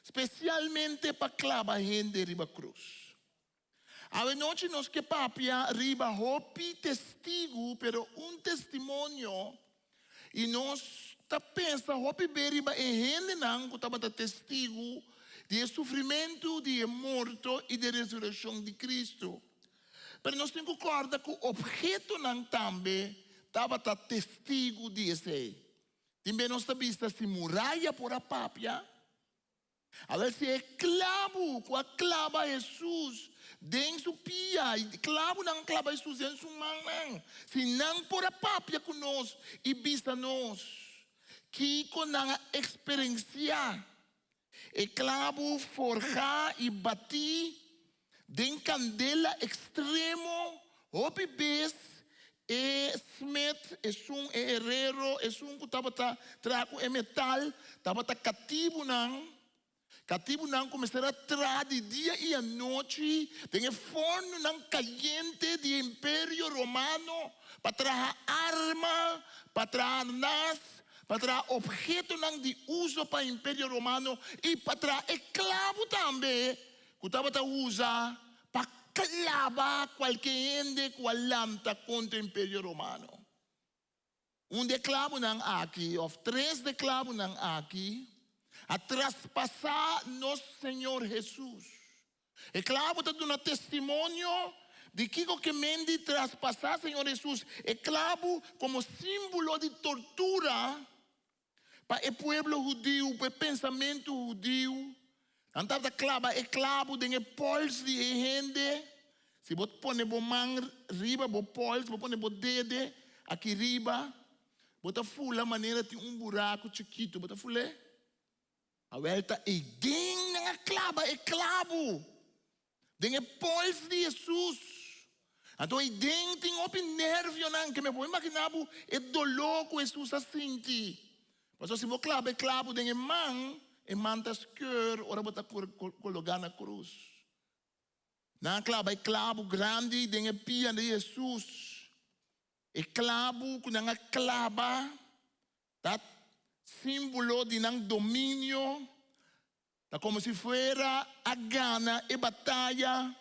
[SPEAKER 8] spesialmente pa klaba hende riba krus. Awenochi nos ke papia riba hopi testigu, pero un testimonio, i nos ta pensa hopi be riba e hendenan ku tabata testigu di e sufrimentu, di e morto i di e resurekshon di Kristu. Pero nos tin ku kòrda ku ophetonan tambe tabata testigu di esei. Tin be nos ta bisa si muraya por a papia. Awel si e klabu ku a klaba Hesus den su pia i klabunan a klaba Hesus den su mannan, si nan por a papia ku nos i bisa nos kiko nan a eksperensiá, e klabu forhá i batí Den kandela ekstremo, hopi bes e smet, esun e herero, esun ku tabata traha ku e metal, tabata katibunan. Katibunan ku mester a traha di dia i anochi den e fornunan kayente di e Imperio Romano pa traha arma, pa traha nas, pa traha ophetonan di uso pa Imperio Romano i pa traha e klabu tambe. Ku tabata usa pa klaba kualke hende ku a lanta kontra Imperio Romano. Un di e klabunan aki, òf tres di e klabunan aki, a traspasá nos Señor Hesus. E klabu ta duna testimonio di kiko ke men di traspasá Señor Hesus. E klabu komo símbolo di tortura. Pa e pueblo hudiu, pa e pensamentu hudiu, nan tabata klaba e klabu den e pols di e hende. Si bo pone bo man riba bo pols, bo pone bo dede aki riba, bo ta fula manera tin un buraku chikitu. Bo ta ful'é? Awel ta eiden nan a klaba e klabu den e pols di Hesus. Anto eiden tin hopi nervionan ke mi por imagina bo e doló ku Hesus a sinti. Pasobra si bo klaba e klabu den e man, e man ta skeur ora bo ta kologá na krus. Nan a klaba e klabu grandi den e pia di Hesus. E klabu ku nan a klaba Ta símbolo di nan dominio, ta komo si fuera a gana e bataya.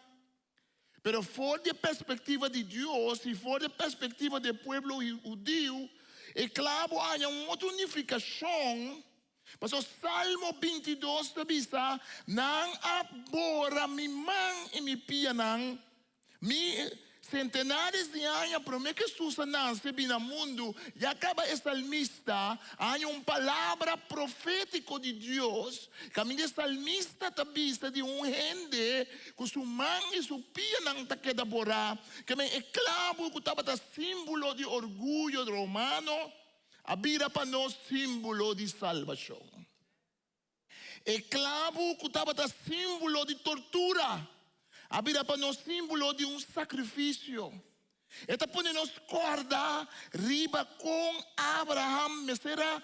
[SPEAKER 8] Pero for di e perspektiva di Dios i for di e perspektiva di e pueblo hudiu, e klabo a haña un otro nifikashon, pasobra Salmo 22 ta bisa, Nan a bora mi man i mi pianan, Mi sentenares di aña promé ku Hesus a nase bini na mundu, ya kaba e salmista a haña un palabra profétiko di Dios. Kaminda e salmista ta bisa di un hende ku su man i su pianan ta keda borá, ke men e klabu ku tabata símbolo di orguyo romano a bira pa nos símbolo di salbashon. E klabu ku tabata símbolo di tortura a bira pa nos símbolo di un sakrifisio. E ta pone nos kòrda riba kon Abraham mester a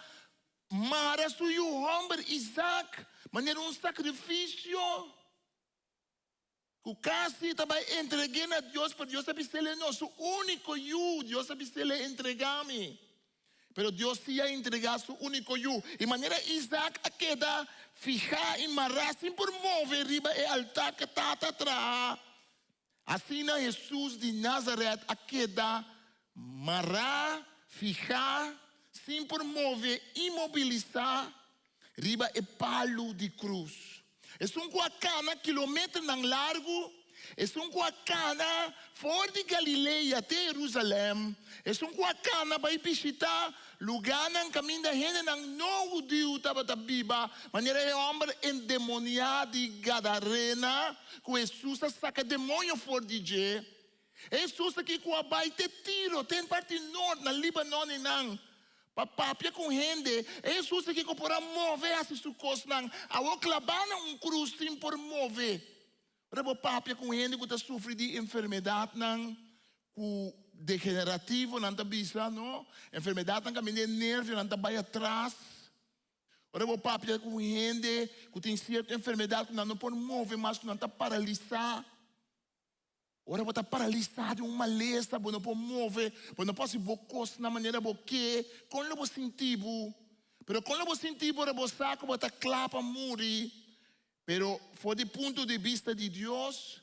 [SPEAKER 8] mara su yu hòmber Isak manera un sakrifisio. Ku kasi ta bai entreg'é na Dios, pero Dios a bis'é no, su úniko yu, Dios a bis'é entregá mi. Pero Dios sí a entregá su úniko yu. I manera Isaac a keda fihá i mará sin por move riba e altar ku tata a traha, asina Hesus di Nazaret a keda mará, fihá, sin por move, imobilisá riba e palu di krus. Esun ku a kana kilometernan largu, esun ku a kana for di Galilea te Herusalèm, esun ku a kana bai bishitá lugánan kaminda hendenan no hudiu tabata biba, manera e hòmber endemoniá di Gadarena ku Hesus a saka demoño for di dje. Hesus aki ku a bai te Tiro, te parti nort na Libanon einan, pa papia ku hende. E Hesus aki ku por a move hasi su kosnan, awor klabá na un krus sin por move. Ora bo papia ku hende ku ta sufri di enfermedatnan ku degenerativo nan ta bisa, no? Enfermedatnan kaminda e nervionan ta bai atras. Ora bo papia ku hende ku tin sierto enfermedat ku nan no por move mas, ku nan ta paralisá. Ora bo ta paralisá di un malesa, bo no por move, bo no por hasi bo kos na manera bo ke, kon lo bo sinti bo? Pero kon lo bo sinti bo ora bo sa ku bo ta kla pa muri? Pero for di punto di bista di Dios,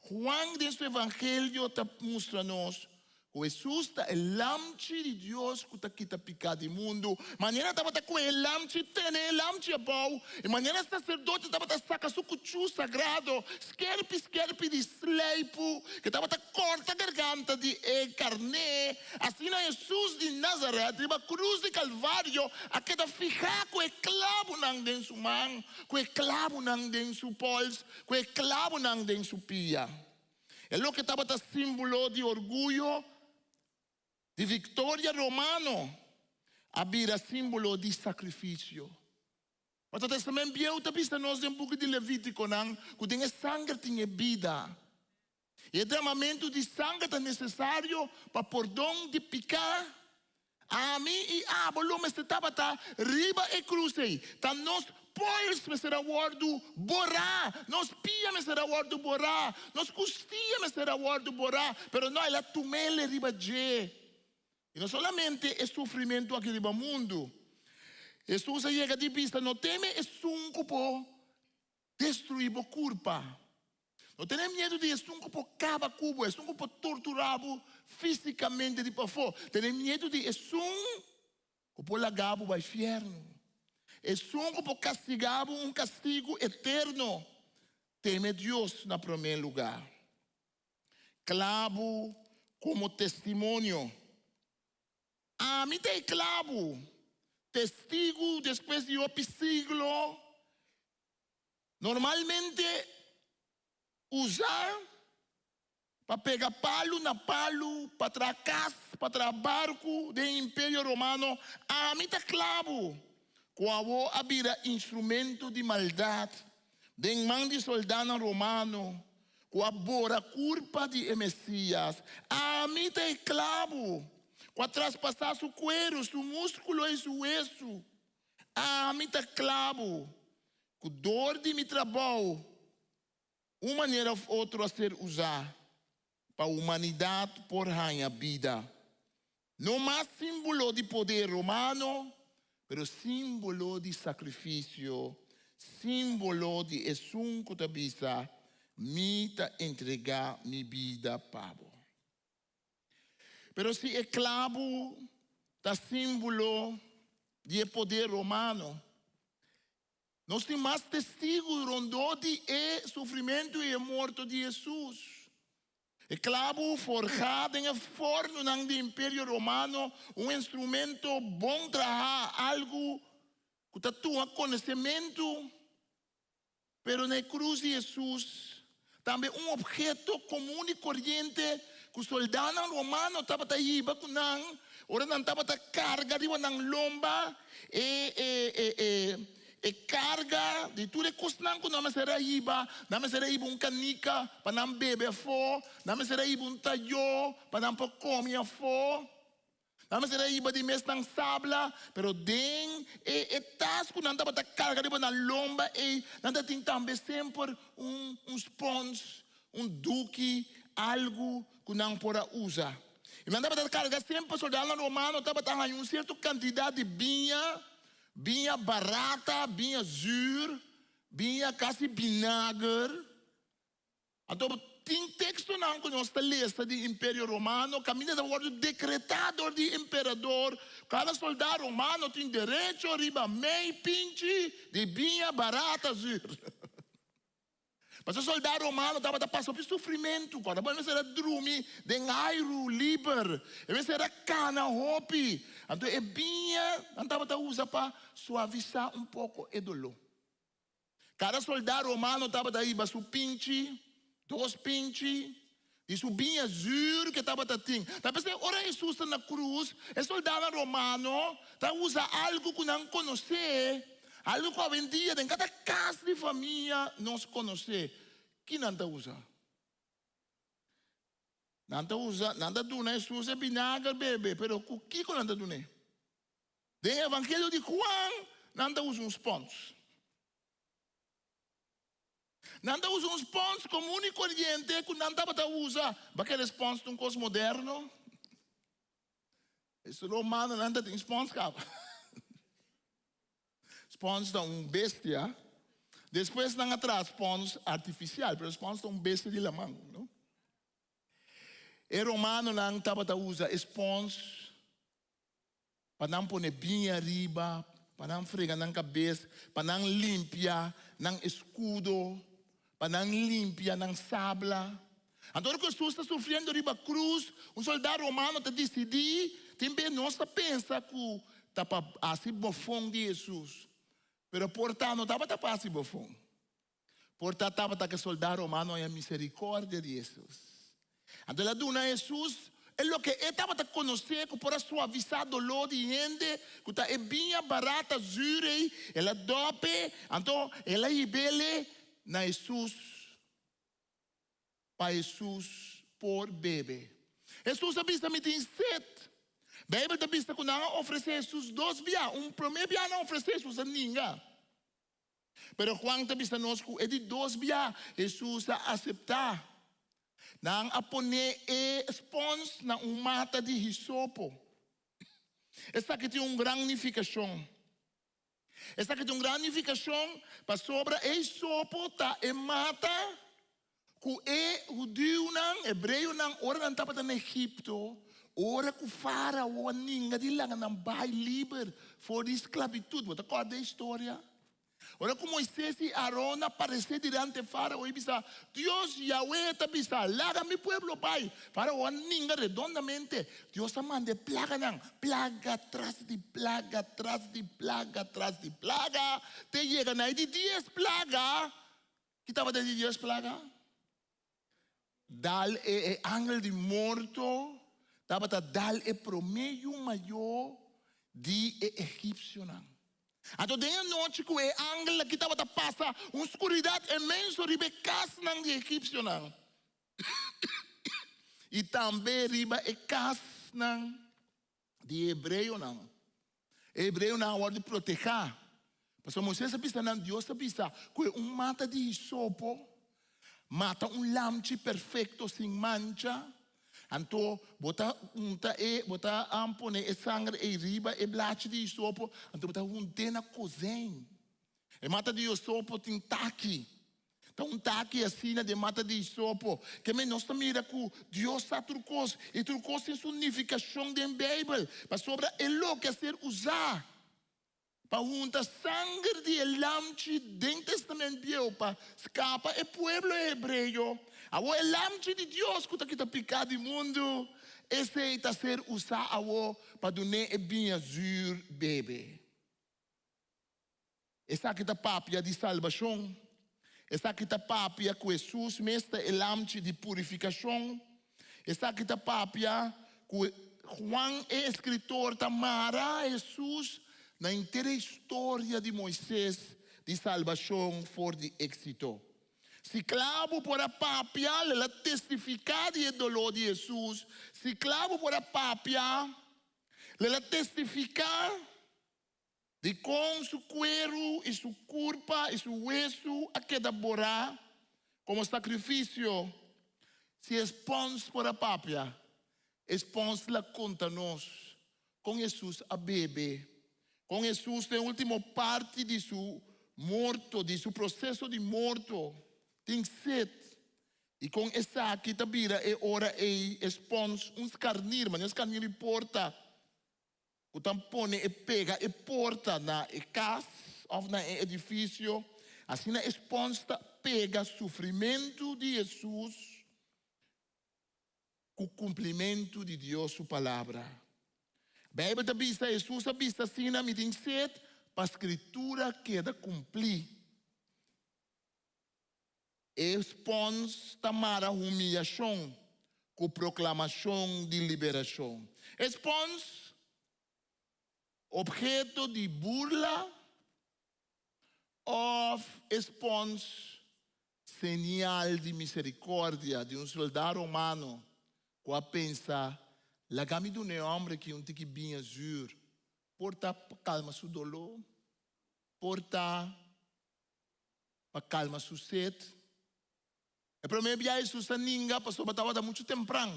[SPEAKER 8] Juan den su Evangelio ta mustra nos Ku Hesus ta e Lamchi di Dios ku ta kita piká di mundu. Manera tabata kohe e lamchi, tene e lamchi abou, i manera saserdote tabata saka su kuchú sagrado, skerpi skerpi di sleipu, ku tabata kòrta garganta di e karné, asina Hesus di Nazarèt riba krus di Kalvario a keda fihá ku e klabunan den su man, ku e klabunan den su pòls, ku e klabunan den su pia. E loke tabata símbolo di orguyo di viktoria romano a bira símbolo di sakrifisio. Pasobra Tèstamènt Bieu ta bisa nos den buki di Levítikonan ku den e sanger tin e bida. I e dramamentu di sanger ta nesesario pa pordon di piká. Ami i abo lo mester tabata riba e krus ei. Ta nos pols mester a wòrdu borá, nos pia mester a wòrdu borá, nos kustia mester a wòrdu borá, pero no, el a tum'el riba dje. I no solamente e sufrimentu aki riba mundu. Hesus a yega di bisa, No teme esun ku por destruí bo kurpa. No tene miedu di esun ku por kaba ku bo, esun ku por torturá bo físikamente di pafó. Tene miedu di esun ku por laga bo bai fièrnu, esun ku por kastigá bo un kastigu eterno. Teme Dios na promé lugá. Klabu komo testimonio. Ami ta e klabu, testigu despues di hopi siglo. Normalmente usa pa pega palu na palu pa traha kas, pa traha barku den Imperio Romano, ami ta klabu ku awo a bira instrumento di maldat den man di soldánan romano ku a bora kurpa di e Mesias. Ami ta e klabu ku a traspasá su kueru, su múskulo i su wesu. Ami ta klabu ku dor di mi trabou un manera òf otro a ser usá pa humanidat por haña bida. No mas símbolo di poder romano, pero símbolo di sakrifisio, símbolo di esun ku ta bisa, Mi ta entregá mi bida pa bo. Pero si e klabu ta símbolo di e poder romano, nos tin mas testigu rondó di e sufrimentu i e morto di Hesus. E klabu forjá den e fornunan di Imperio Romano, un instrumento bon trahá, algu ku ta tuma konosementu. Pero na e krus di Hesus, tambe un opheto komun i koriente ku soldánan romano tabata hiba ku nan ora nan tabata karga riba nan lomba e e e e e karga di tur e kosnan ku nan mester a hiba. Nan mester a hiba un kanika pa nan bebe afó, nan mester a hiba un tayó pa nan por kome afó. Nan mester a hiba di mes nan sabla, pero den e e tas ku nan tabata karga riba nan lomba ei, nan ta tin tambe semper un un spons. un duki, algu ku nan por a usa. I nan tabata karga semper soldadonan romano tabata haña un sierto kantidat di biña, biña barata, biña zür, biña kasi binager. Anto tin tekstonan ku nos ta lesa di Imperio Romano kaminda ta wòrdu dekretá dor di emperador, kada soldá romano tin derecho riba mei pinchi di biña barata zür. Pasobra soldá romano tabata pasa hopi sufrimentu, kòrda bo e mester a drumi den airu liber, e mester a kana hopi. Anto e biña nan tabata usa pa suavisá un poko e doló. Kada soldá romano tabata hiba su pinchi, dos pinchi, di su biña zür ku e tabata tin. Ta p'esei ora Hesus ta na krus, e soldánan romano ta usa algu ku nan konosé, algu ku awendia den kada kas di famia nos konosé. Ki nan ta usa? Nan ta usa, nan ta duna Hesus e binager bebe, pero ku kiko nan ta dun'é? Den Evangelio di Juan nan ta usa un spons. Nan ta usa un spons komun i koriente ku nan tabata usa. Ba kere spons ta un kos moderno? E romanonan ta tin spons kaba. Spons ta un bestia. Despues nan a traha spons artifisial, pero spons ta un bestia di laman, no? E romanonan tabata usa e spons pa nan pone biña riba, pa nan frega nan kabes, pa nan limpia nan eskudo, pa nan limpia nan sabla. Anto ora ku Hesus ta sufriendo riba krus, un soldá romano ta disidí, tin bes nos ta pensa ku ta pa hasi bofon di Hesus, pero por ta no tabata pa hasi bofon. Por ta tabata ku e soldá romano haña miserikòrdia di Hesus. Anto el a duna Hesus e loke e tabata konosé ku por a suavisá doló di hende, ku ta e biña barata zür ei. El a dòp e, anto el a hib'el na Hesus pa Hesus por bebe. Hesus a bisa, Mi tin set. Beibel ta bisa ku nan a ofresé Hesus dos bia. Un promé bia nan a ofresé, Hesus a ninga. Pero Juan ta bisa nos ku e di dos bia Hesus a aseptá. Nan a pone e spons na un mata di hisopo. Esaki tin un gran nifikashon. Esaki tin un gran nifikashon pasobra e hisopo ta e mata Ku e hudiunan, hebreonan, ora nan tabata na Egipto, ora ku Fárao a ninga di laga nan bai liber for di sklabitut. Bo ta kòrda e historia? Ora ku Moises i Aron a paresé dilanti Fárao i bisa, Dios Yahweh ta bisa, laga mi pueblo bai. Fárao a ninga redondamente. Dios a manda e plaganan, plaga tras di plaga, tras di plaga, tras di plaga, te yega na e di dies plaga. Ki tabata di Dios plaga? Dal e e angel di morto tabata dal e promé yu mayó di e egipsionan. Anto den e nochi ku e angel aki tabata pasa un skuridat inmenso riba e kasnan di e egipsionan i tambe riba e kasnan di e hebreonan. E hebreonan a wòrdu protehá. Pasobra Moisés a bisa nan, Dios a bisa ku e un mata di hisopo mata un lamchi perfekto sin mancha, anto bo ta hunta e, bo ta pone e sanger ei riba e blachi di hisopo, anto bo ta hunt'é na kozein. E mata di hisopo tin taki. Ta un taki asina den mata di hisopo. Ke men nos ta mira ku Dios sa tur kos i tur kos tin su nifikashon den Beibel, pasobra e loke a ser usá pa hunta sanger di e lamchi den Testament Bieu pa skapa e pueblo hebreo. Awor e lamchi di Dios ku ta kita piká di mundu, esei ta ser usá awor pa dun'é e biña zür bebe. Esaki ta papia di salbashon. Esaki ta papia ku Hesus mes ta e lamchi di purifikashon. Esaki ta papia ku Juan e eskritor ta mara Hesus na henter e historia di Moises di salbashon for di éksito. Si klabu por a papia, el a testifiká di e doló di Hesus. Si klabu por a papia, el a testifiká. Dikon su kueru i su kurpa i su wesu a keda borá? Komo sakrifisio, si e spòns por a papia, e spòns la konta nos kon Hesus a bebe, kon Hesus den último parti di su morto, di su proseso di morto, tin set, i kon esaki ta bira e ora ei e spòns un skarnir, manera skarnir di porta. Ku ta pone e pega e porta na e kas òf na e edifisio. Asina e spòns ta pega sufrimentu di Hesus ku kumplimentu di Dios su Palabra. Beibel ta bisa, Hesus a bisa asina, Mi tin set pa Skritura keda kumplí. E spòns ta mara humiyashon ku proklamashon di liberashon. E spòns, opheto di burla òf e spòns, señal di miserikòrdia di un soldá romano ku a pensa, Laga mi duna e hòmber aki un tiki biña zür, por ta pa kalma su doló, por ta pa kalma su set. E promé bia Hesus a ninga pasobra tabata muchu tempran.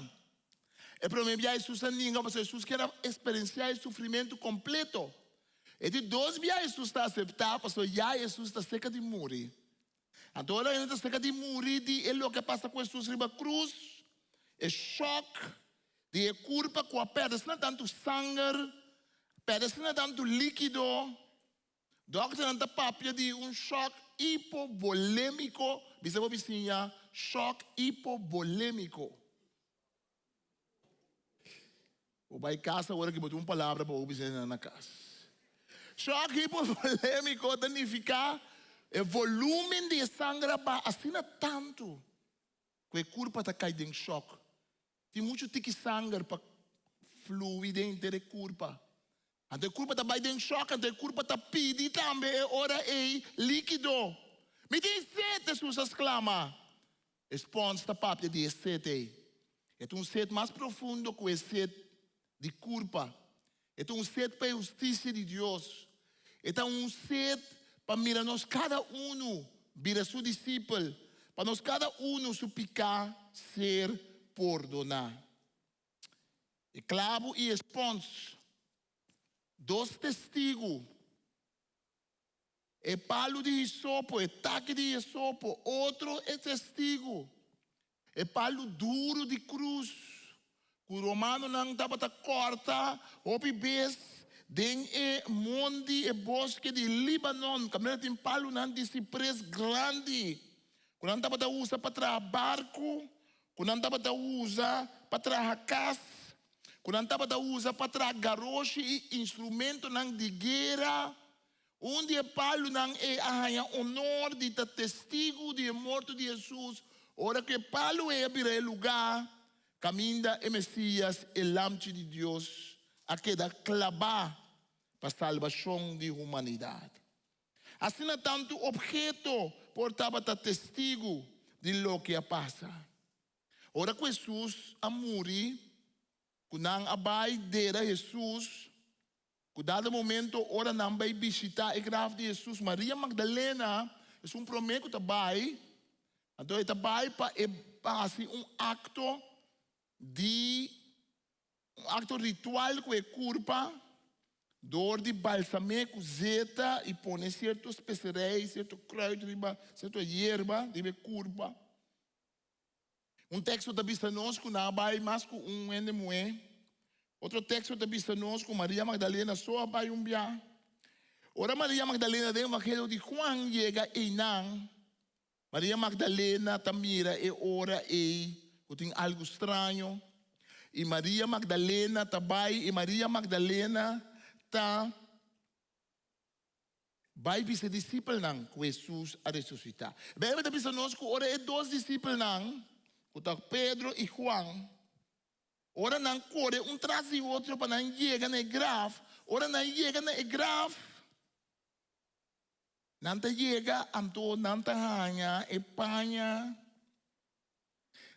[SPEAKER 8] E promé bia Hesus a ninga pasobra Hesus kier a eksperensiá e sufrimentu kompleto. E di dos bia Hesus ta aseptá pasobra ya Hesus ta serka di muri. Anto ora hende ta serka di muri di e loke a pasa ku Hesus riba krus, e shòk di e kurpa ku a pèrdè asina tantu sanger, pèrdè asina tantu líkido, Dòkternan ta papia di un shòk hipovolémiko. Bisa bo bisiña, shòk hipovolémiko. Bo bai kas awor aki bo tin un palabra pa bo bisiñanan na kas. Shòk hipovolémiko ta nifiká e volúmen di e sanger a baha asina tantu ku e kurpa ta kai den shòk. Tin muchu tiki sanger pa flui den henter e kurpa. Anto e kurpa ta bai den shòk, anto e kurpa ta pidi tambe e ora ei líkido. Mi tin set! Hesus a sklama. E spòns ta papia di e set ei. E ta un set mas profundo ku e set di kurpa. E ta un set pa e hustisia di Dios. E ta un set pa mira nos kada unu bira su disipel, pa nos kada unu su piká ser pordoná. E klabu i e spòns, dos testigu. E palu di hisopo, e taki di hisopo, otro e testigu. E palu duru di krus ku romanonan tabata kòrta hopi bes den e mondi, e boske di Libanon, kaminda tin palunan di sipres grandi ku nan tabata usa pa traha barku, ku nan tabata usa pa traha kas, ku nan tabata usa pa traha garoshi i instrumentonan di guera. Un di e palunan ei a haña onor di ta testigu di e morto di Hesus ora ku e palu ei a bira e lugá kaminda e Mesias, e Lamchi di Dios, a keda klabá pa salbashon di humanidat. Asina tantu opheto por tabata testigu di loke a pasa. Ora ku Hesus a muri, ku nan a bai dera Hesus, Ku dado momento ora nan bai bishitá e graf di Hesus, Maria Magdalena esun promé ku ta bai, anto e ta bai pa e hasi un akto di un akto ritual ku e kurpa dor di balsam'é ku zeta i pone sierto speserei, sierto kruid riba, sierto yerba riba e kurpa. Un teksto ta bisa nos ku nan a bai mas ku un hende muhé. Otro teksto ta bisa nos ku Maria Magdalena so a bai un bia. Ora Maria Magdalena den Evangelio di Juan yega einan, Maria Magdalena ta mira e ora ei ku tin algu straño. I Maria Magdalena ta bai i Maria Magdalena ta. Bai bisa e disipelnan ku Hesus a resusitá. Beibel ta bisa nos ku ora e dos disipelnan, ku ta Pedro i Juan, ora nan kore un tras di otro pa nan yega na e graf, ora nan yega na e graf, nan ta yega anto nan ta haña e paña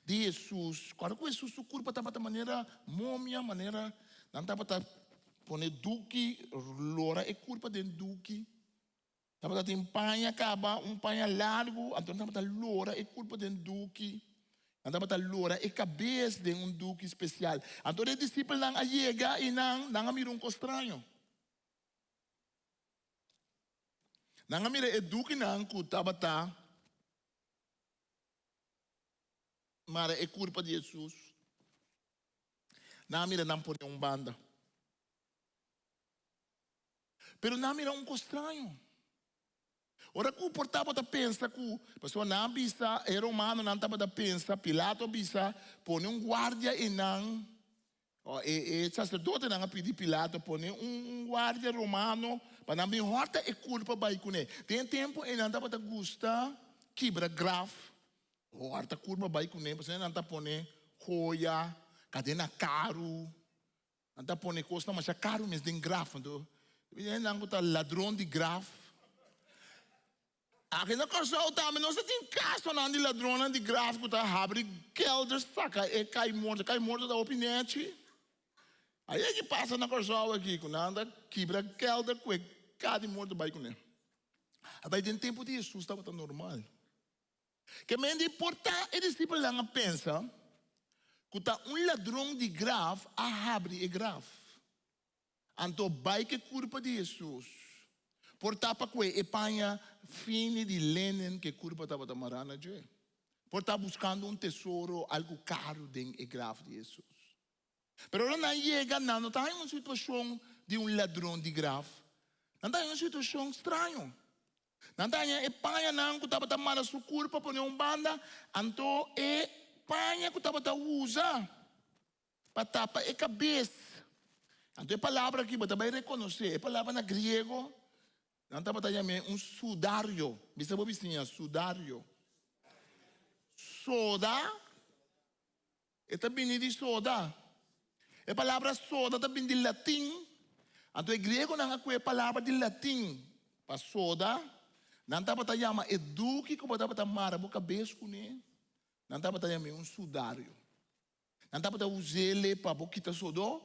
[SPEAKER 8] di Hesus. Kòrda ku Hesus su kurpa tabata manera momia, manera nan tabata pone duki, lora e kurpa den duki. Tabata tin paña kaba, un paña largu, anto nan tabata lora e kurpa den duki. Nan tabata lora e kabes den un duki spesial. Anto e disipelnan a yega i nan nan a mira un kos straño. Nan a mira e dukinan ku tabata mara e kurpa di Hesus. Nan a mira nan pone un banda. Pero nan a mira un kos straño. Ora ku por tabata pensa ku, pasobra nan a bisa, e romanonan tabata pensa, Pilato a bisa, pone un guardia einan, o e e saserdotenan a pidi Pilato pone un guardia romano pa nan bin hòrta e kurpa bai kuné. Den e tempu ei nan tabata gusta kibra graf, hòrta kurpa bai kuné, pasobra nan ta pone hoya, kadena karu. Nan ta pone kosnan masha karu mes den graf. Anto, hendenan ku ta ladron di graf. Aki na Kòrsou tambe nos ta tin kasonan di ladronnan di graf ku ta habri kelder saka e kai morto. Kai morto ta hopi nèchi. Ai aki pasa na Kòrsou aki ku nan ta kibra kelder ku e ka di morto bai kuné. Abai den tempu di Hesus tabata normal. Ke men di por ta e disipelnan a pensa ku ta un ladron di graf a habri e graf. Anto bai ku e kurpa di Hesus. Por ta pa kue e paña fini di lenen ku e kurpa tabata mará na dje. Por ta buskando un tesoro, algu karu den e graf di Hesus. Pero ora nan yega, nan no ta haña un situashon di un ladron di graf. Nan ta haña un situashon straño. Nan ta haña e pañanan ku tabata mara su kurpa pone un banda, anto e paña ku tabata usa pa tapa e kabes. Anto e palabra aki bo ta bai rekonosé, e palabra na griego nan tabata yam'é un sudario. Bisa bo bisiña, sudario. Soda. E ta bini di soda. E palabra soda ta bini di latin. Anto e griegonan a kue e palabra di latin pa soda. Nan tabata yama e duki ku bo tabata mara bo kabes kuné, nan tabata yam'é un sudario. Nan tabata us'é pa bo kita sodó.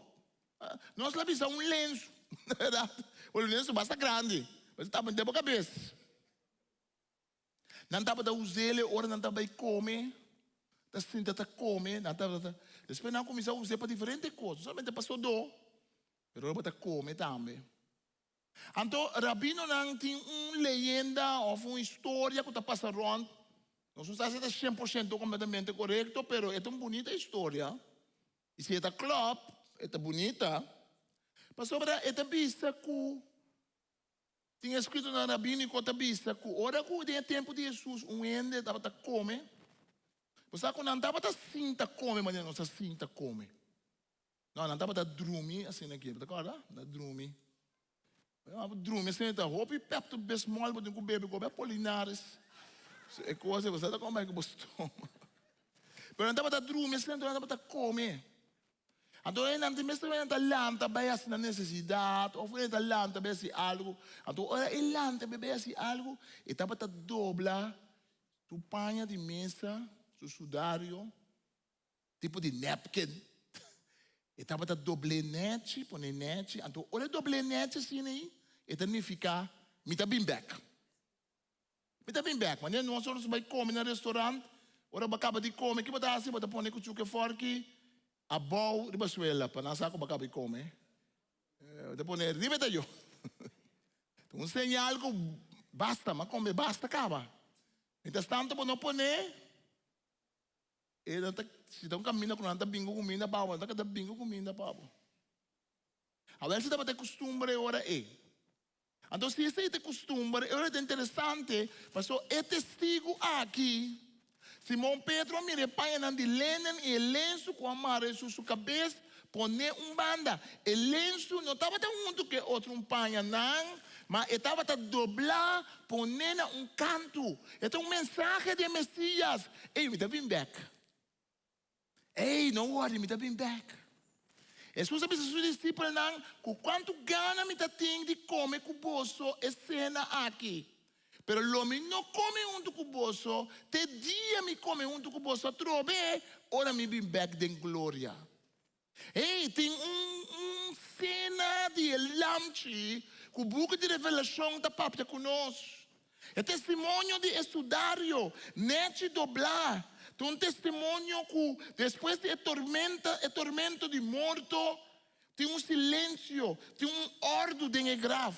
[SPEAKER 8] Nos la bisa un lensu, na bèrdat. Un lensu basta grandi, pa tapa den bo kabes. Nan tabata us'é ora nan ta bai kome, ta sinta ta kome, nan tabata, despues nan a kuminsá us'é pa diferente kos, no solamente pa sodó, pero ora bo ta kome tambe. Anto rabinonan tin un leyenda òf un historia ku ta pasa rònt, nos no sa si ta 100% kompletamente korekto, pero e ta un bunita historia, i si e ta klòp, e ta bunita, pasobra e ta bisa ku Tin eskritonan rabíniko ta bisa ku ora ku den e tempu di Hesus un hende tabata kome, bo sa ku nan tabata sinta kome manera nos ta sinta kome. No, nan tabata drumi asina aki, bo ta kòrda? Nan ta drumi. Bo drumi asina ta hopi Pepto Bismol bo tin ku bebe ku hopi Apolinaris. E kos ei bo sa ta kome ku bo stoma. Pero nan tabata drumi asina, nan tabata kome. Anto nan tin mester nan ta lanta bai hasi nan nesesidat òf nan ta lanta bai hasi algu. Anto ora e lanta bai hasi algu, e tabata dobla su paña di mesa, su sudario, tipo di napkin. E tabata dobl'é nèchi, pon'é nèchi. Anto ora e dobl'é nèchi asina ei, e ta nifiká, Mi ta bin bèk. Mi ta bin bek. Wanneer nos ora nos bai kome na restaurant, ora bo a kaba di kome, ki bo ta hasi? Bo ta pone kuchu ku e fòrki abou riba suela pa nan sa ku bo a kaba di kome. Bo ta pone riba e tayo. Ta un señal ku basta, mi a kome basta kaba. Mientras tanto bo no pone, e nan ta, si ta un kaminda ku nan ta bin ku kuminda pa bo, nan ta keda bin ku kuminda pa bo. Awel si tabata e kustumber e ora ei. Anto si esei ta e kustumber, e ora ta interesante, pasobra e testigu aki, Simon Pedro a mira e pañanan di lenen i e lensu ku a mara Hesus su kabes poné un banda. E lensu no tabata huntu ku e otro un pañanan, ma e tabata doblá poné na un kantu. E ta un mensahe di e Mesias. Ey, mi ta bin bèk. Ey, no worry, mi ta bin bek. Hesus a bisa su disipelnan, Ku kuantu gana mi ta tin di kome ku boso e sena aki. Pero lo mi no kome huntu ku boso te dia mi kome huntu ku boso atrobe ora mi bin bek den gloria. Ey, tin un un sena di e lamchi. Ku buki di Revelashon ta papia ku nos. E testimonio di e sudario nechi doblá ta un testimonio ku despues di e tormenta, e tormento di morto, tin un silensio, tin un òrdu den e graf.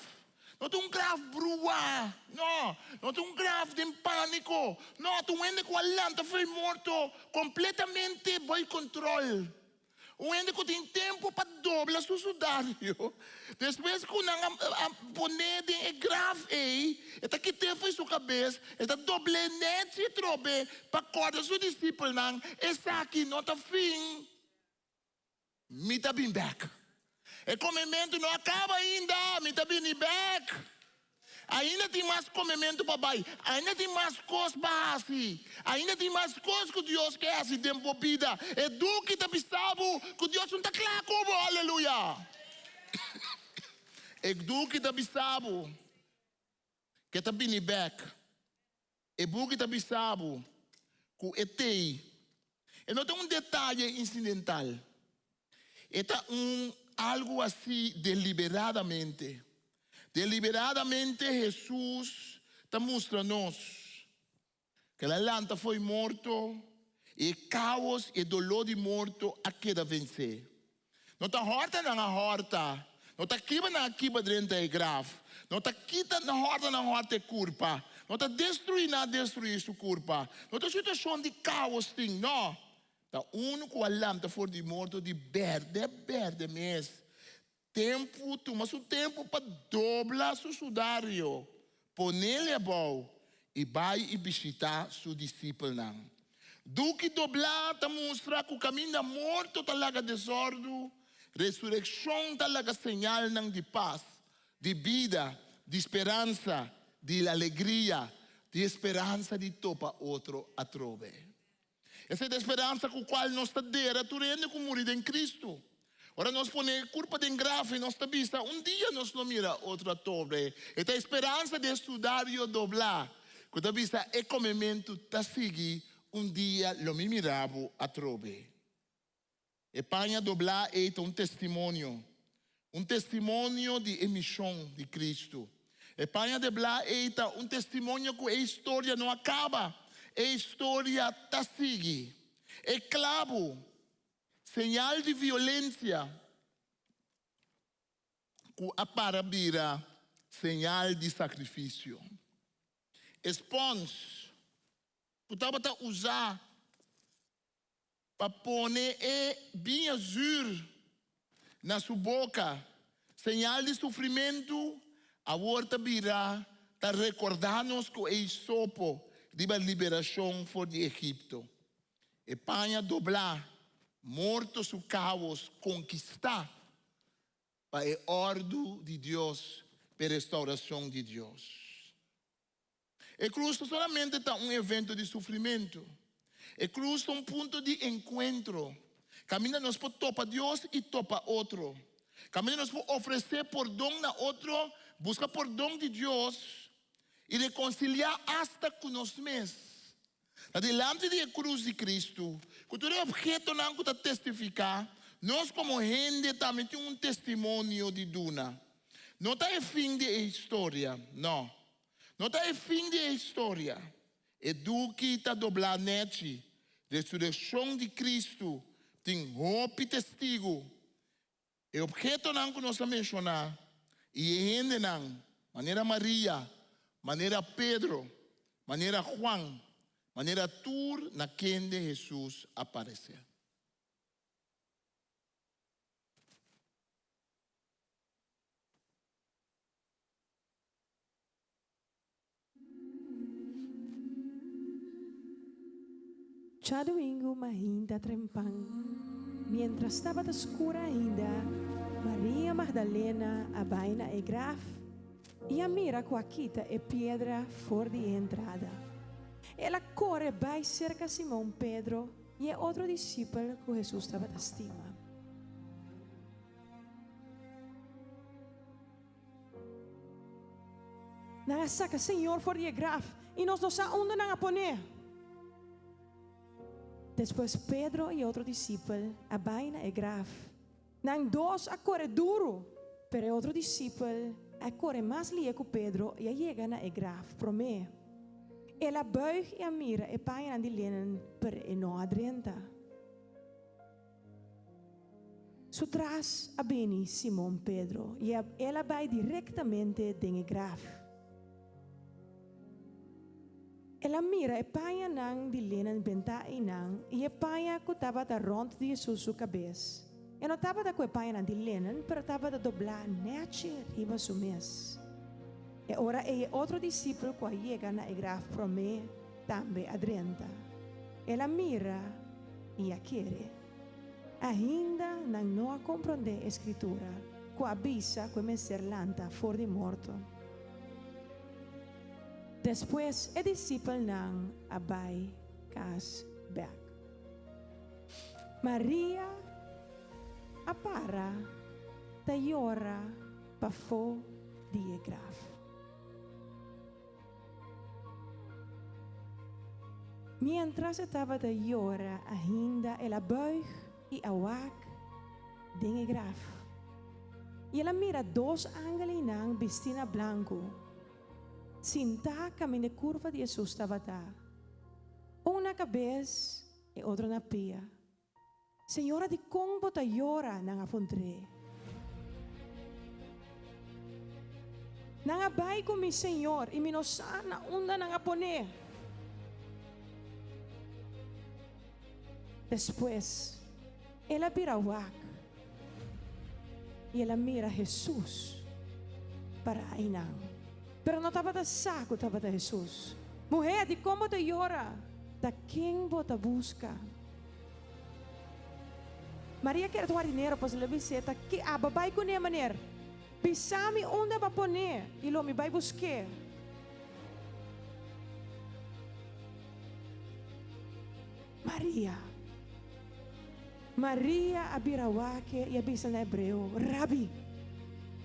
[SPEAKER 8] No ta un graf bruá, no, no ta un graf den pániko, no, ta un hende ku a lanta for di morto kompletamente bai kontròl. Un hende ku tin tempu pa dobla su sudario, despues ku nan a pon'é den e graf ei, e ta kit'é fo'i su kabes, e ta dobl'é nèchi trobe pa kòrda su disipelnan, Esaki no ta fin, mi ta bin bèk. E komementu no a kaba ainda, mi ta bini bèk. Ainda tin mas komementu pa bai, ainda tin mas kos pa hasi, ainda tin mas kos ku Dios ke hasi den bo bida. E duki ta bisa bo ku Dios no ta kla ku bo, aleluya! E duki ta bisa bo ku e ta bini bèk. E buki ta bisa bo ku e tei. E no ta un detaye insidental. E ta un algu hasi deliberadamente. Deliberadamente Hesus ta mustra nos ku el a lanta fo'i morto i e kaos i e doló di morto a keda vensé. No ta hòrta nan a hòrta, no ta kiba nan a kiba drenta e graf, no ta kita nan hòrta nan hòrta e kurpa, no ta destruí nan a destruí su kurpa. No ta situashon di kaos tin, no. Ta unu ku a lanta for di morto di bèrdè bèrdè mes. Tempu, tuma su tempu pa dobla su sudario, ponele abou i bai i bishitá su disipelnan. Duki doblá ta mustra ku kaminda morto ta laga desòrdu, resurekshon ta laga señalnan di pas, di bida, di speransa, di alegria, di e speransa di topa otro atrobe. Esei ta e speransa ku kual nos ta dera tur hende ku muri den Kristu. Ora nos pone e kurpa den graf i nos ta bisa, Un dia nos lo mira otro atobre. E ta e speransa di e sudario doblá ku ta bisa, E komementu ta sigui, un dia lo mi mira bo atrobe. E paña doblá ei ta un testimonio, un testimonio di e mishon di Kristu. E paña deblá ei ta un testimonio ku e historia no a kaba, e historia ta sigui. E klabu, señal di violensia ku a para bira señal di sakrifisio. E spons ku tabata usá Pa pone e biña zür na su boka, señal di sufrimentu, awor ta bira ta rekordá nos ku e hisopo riba liberashon for di Egipto. E paña doblá, morto su kaos konkistá pa e òrdu di Dios, p'e restaurashon di Dios. E krus no solamente ta un evento di sufrimentu. E krus ta un punto di enkuentro, kaminda nos por topa Dios i topa otro. Kaminda nos por ofresé pordon na otro, buska pordon di Dios i rekonsiliá asta ku nos mes. Ta dilanti di e krus di Kristu, ku tur e ophetonan ku ta testifiká, nos komo hende tambe tin un testimonio di duna. No ta e fin di e historia, no. No ta e fin di e historia. E duki ta doblá nèchi. Resurekshon di Kristu tin hopi testigu. E ophetonan ku nos a menshoná i e hendenan, manera Maria, manera Pedro, manera Juan, manera tur na kende Hesus a paresé.
[SPEAKER 9] Djadumingu mainta trempan, miéntras tabata skur ainda, Maria Magdalena a bai na e graf i a mira ku a kita e piedra for di e entrada. El a kore bai serka Simon Pedro i e otro disipel ku Hesus tabata stima. Nan a saka Señor for di e graf, i nos no sa unda nan a pon'é. Despues Pedro i e otro disipel a bai na e graf. Nan dos a kore duru, pero e otro disipel a. a kore mas lie ku Pedro i a yega na e graf promé. El a buig i a mira e pañanan di lenen, pero e no a drenta. Su tras a bini Simon Pedro i el a bai direktamente den e graf. El a mira e pañanan di lenen bentá einan i e paña ku tabata rònt di Hesus su kabes. E no tabata ku e pañanan di lenen, pero tabata doblá nèchi riba su mes. E ora ei e otro disipel ku a yega na e graf promé tambe a drenta. El a mira i a kere. Ainda nan no a komprondé e Skritura ku a bisa ku e mester lanta for di morto. Despues e disipelnan a bai kas bèk. Maria a para ta yora pafó di e graf. Miéntras e tabata yora ainda el a bùig i a wak den e graf. I el a mira dos angel einan bistí na blanku, sintá kaminda e kurpa di Hesus tabata, un na kabes i otro na pia. Señora, dikon bo ta yora? Nan a puntr'é. Nan a bai ku mi Señor i mi no sa na unda nan a pon'é. Despues, el a bira wak i el a mira Hesus pará einan. Pero no tabata sa ku tabata Hesus. Muhé, dikon bo ta yora? Ta ken bo ta buska? Maria kere ta un hardinero, pasobra el a bis'é, Ta ke aba bai kuné, meneer? Bisa mi unda bo a pon'é, i lo mi bai busk'é. Maria. Maria a bira wak-e i a bisa na hebreo, Rabi!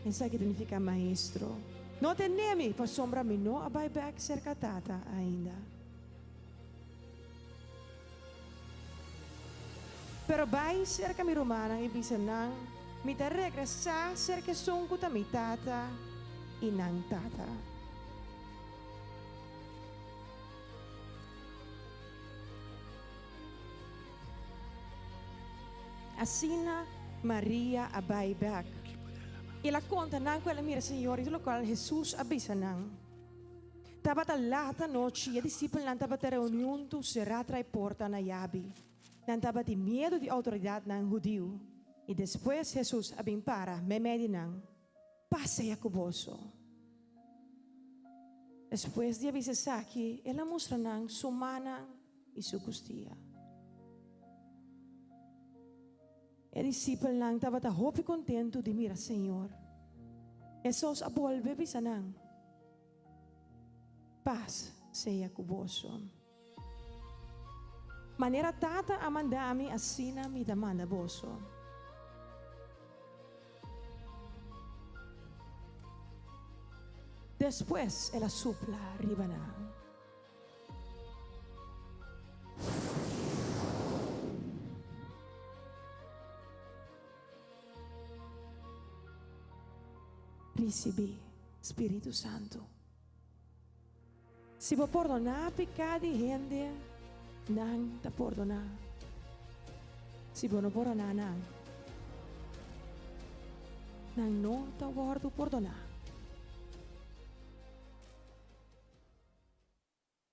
[SPEAKER 9] Esaki ta nifiká Maestro. No tene mi, pasobra mi no a bai bèk serka Tata ainda. Pero bai serka mi rumannan i bisa nan, Mi ta regresá serka esun ku ta mi Tata i nan Tata. Asina Maria a bai bèk. I el a konta nan ku el a mira Señor i tur lokual Hesus a bisa nan. Tabata lat anochi i e disipelnan tabata reuní huntu será trai porta na yabi. Nan tabatin miedu di outoridatnan hudiu. I despues Hesus a bin para meimei di nan, Pas sea ku boso. Despues di a bisa esaki, el a mustra nan su mannan i su kustia. E disipelnan tabata hopi kontentu di mira Señor. Hesus a bolbe bisa nan, Pas sea ku boso. Manera Tata a manda mi, asina mi ta manda boso. Despues el a supla riba nan. Risibí Spiritu Santu. Si bo pordoná piká di hende, nan ta pordoná. Si bo no pordoná nan, nan no ta wòrdu pordoná.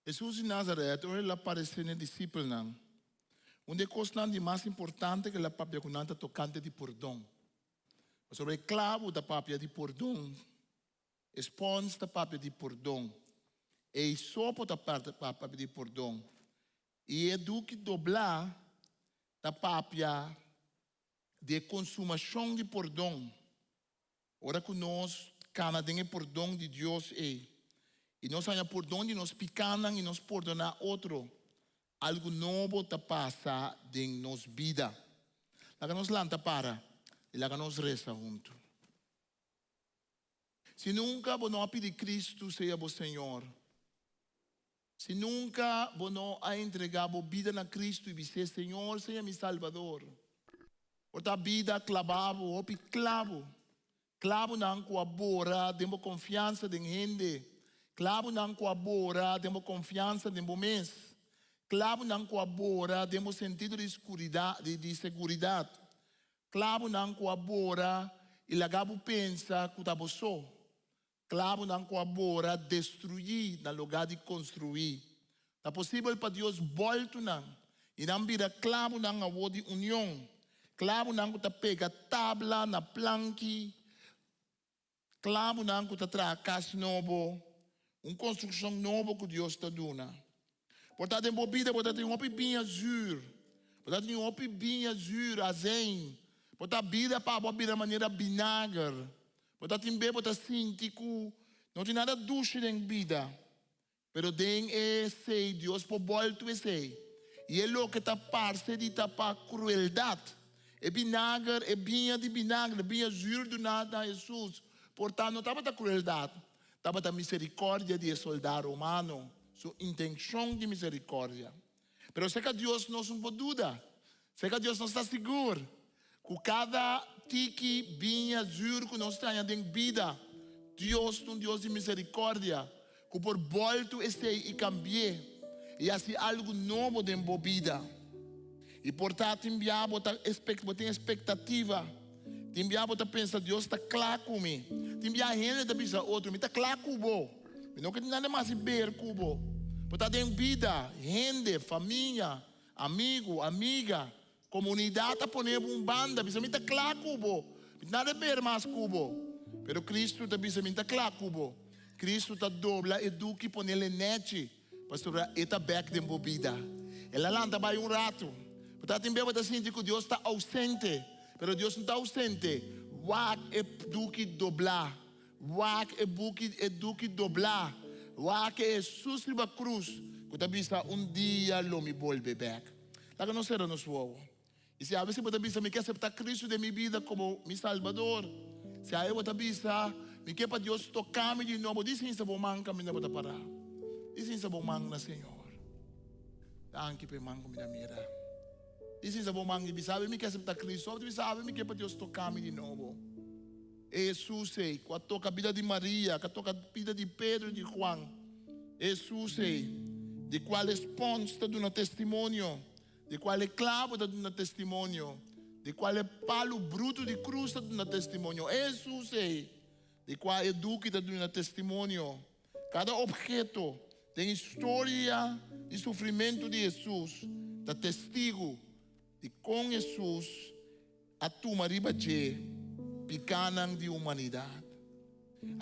[SPEAKER 8] Hesus di Nazaret, ora el a paresé n'e disipelnan, un di e kosnan di mas importante ku el a papia ku nan ta tokante di pordon. Pasobra e klabu ta papia di pordon, e spons ta papia di pordon, e isopo ta papia di pordon, i e duki doblá ta papia di e konsumashon di pordon. Ora ku nos kana den e pordon di Dios ei, i nos haña pordon di nos pikánan i nos pordoná otro, algu nobo ta pasa den nos bida. Laga nos lanta para i laga nos resa huntu. Si nunka bo no a pidi Kristu sea bo Señor, si nunka bo no a entregá bo bida na Kristu i bis'é, Señor, sea mi Salbador, por ta bida klabá bo hopi klabu. Klabunan ku a bora den bo konfiansa den hende. Klabunan ku a bora den bo konfiansa den bo mes. Klabunan ku a bora den bo sentido di skuridat, di seguridat. Klabunan ku a bora i laga bo pensa ku ta bo so. Klabunan ku a bora destruí na lugá di konstruí. Ta posibel pa Dios bòltu nan i nan bira klabunan awor di union, klabunan ku ta pega tabla na planki, klabunan ku ta traha kas nobo, un konstrukshon nobo ku Dios ta duna. Por ta den bo bida bo ta tin hopi biña zuur, bo ta tin hopi biña zuur, azijn. Por ta bida pa bo a bira manera binager. Bo ta tin be bo ta sinti ku no tin nada dushi den bida. Pero den esei Dios por bòltu esei. I e loke ta parse di ta pa krueldat, e binager, e biña di binager, e biña zuur duná na Hesus, por ta no tabata krueldat, tabata miserikòrdia di e soldá romano, su intenshon di miserikòrdia. Pero serka Dios nos no por duda. Serka Dios nos ta sigur ku kada tiki biña zuur ku nos traña den bida, Dios ta un Dios di miserikòrdia ku por bòltu esei i kambi'é i hasi algu nobo den bo bida. I por ta tin bia bo ta bo tin espektativa, tin bia bo ta pensa Dios ta kla ku mi, tin bia hende ta bisa otro mi ta kla ku bo. Mi no ke tin nada mas di ber ku bo. Bo ta den bida, hende, famia, amigu, amiga, komunidat a pone bo un banda, bisa mi ta kla ku bo, mi tin nada di ber mas ku bo. Pero Kristu ta bisa mi ta kla ku bo. Kristu ta dobla e duki ponel e nechi, pasobra e ta bek den bo bida. El a lanta bai un ratu. Bo ta tin bes bo ta sinti ku Dios ta ousente, pero Dios no ta ousente. Wak e duki doblá. Wak e buki E Duki Doblá. Wak e Hesus riba krus ku ta bisa un dia lo mi bolbe bèk. Laga nos sera nos wowo. I si awe si bo ta bisa mi ke aseptá Kristu den mi bida komo mi Salbador, si awe bo ta bisa mi ke pa Dios toká mi di nobo, di sinsa bo man kaminda bo ta pará. Di sinsa bo man na Señor. Danki pa e man ku mi ta mira. Di sinsa bo man i bisa awe mi ke aseptá Kristu. Òf di bisa awe mi ke pa Dios toká mi di nobo. E Hesus ei ku a toka bida di Maria, ku a toka bida di Pedro i di Juan. E Hesus ei, di kual e spons ta duna testimonio, di kual e klabo ta duna testimonio, di kual e palu brutu di krus ta duna testimonio. E Hesus ei, di kua e duki ta duna testimonio. Kada opheto den historia di sufrimentu di Hesus ta testigu di kon Hesus a tuma riba dje pikánan di humanidat.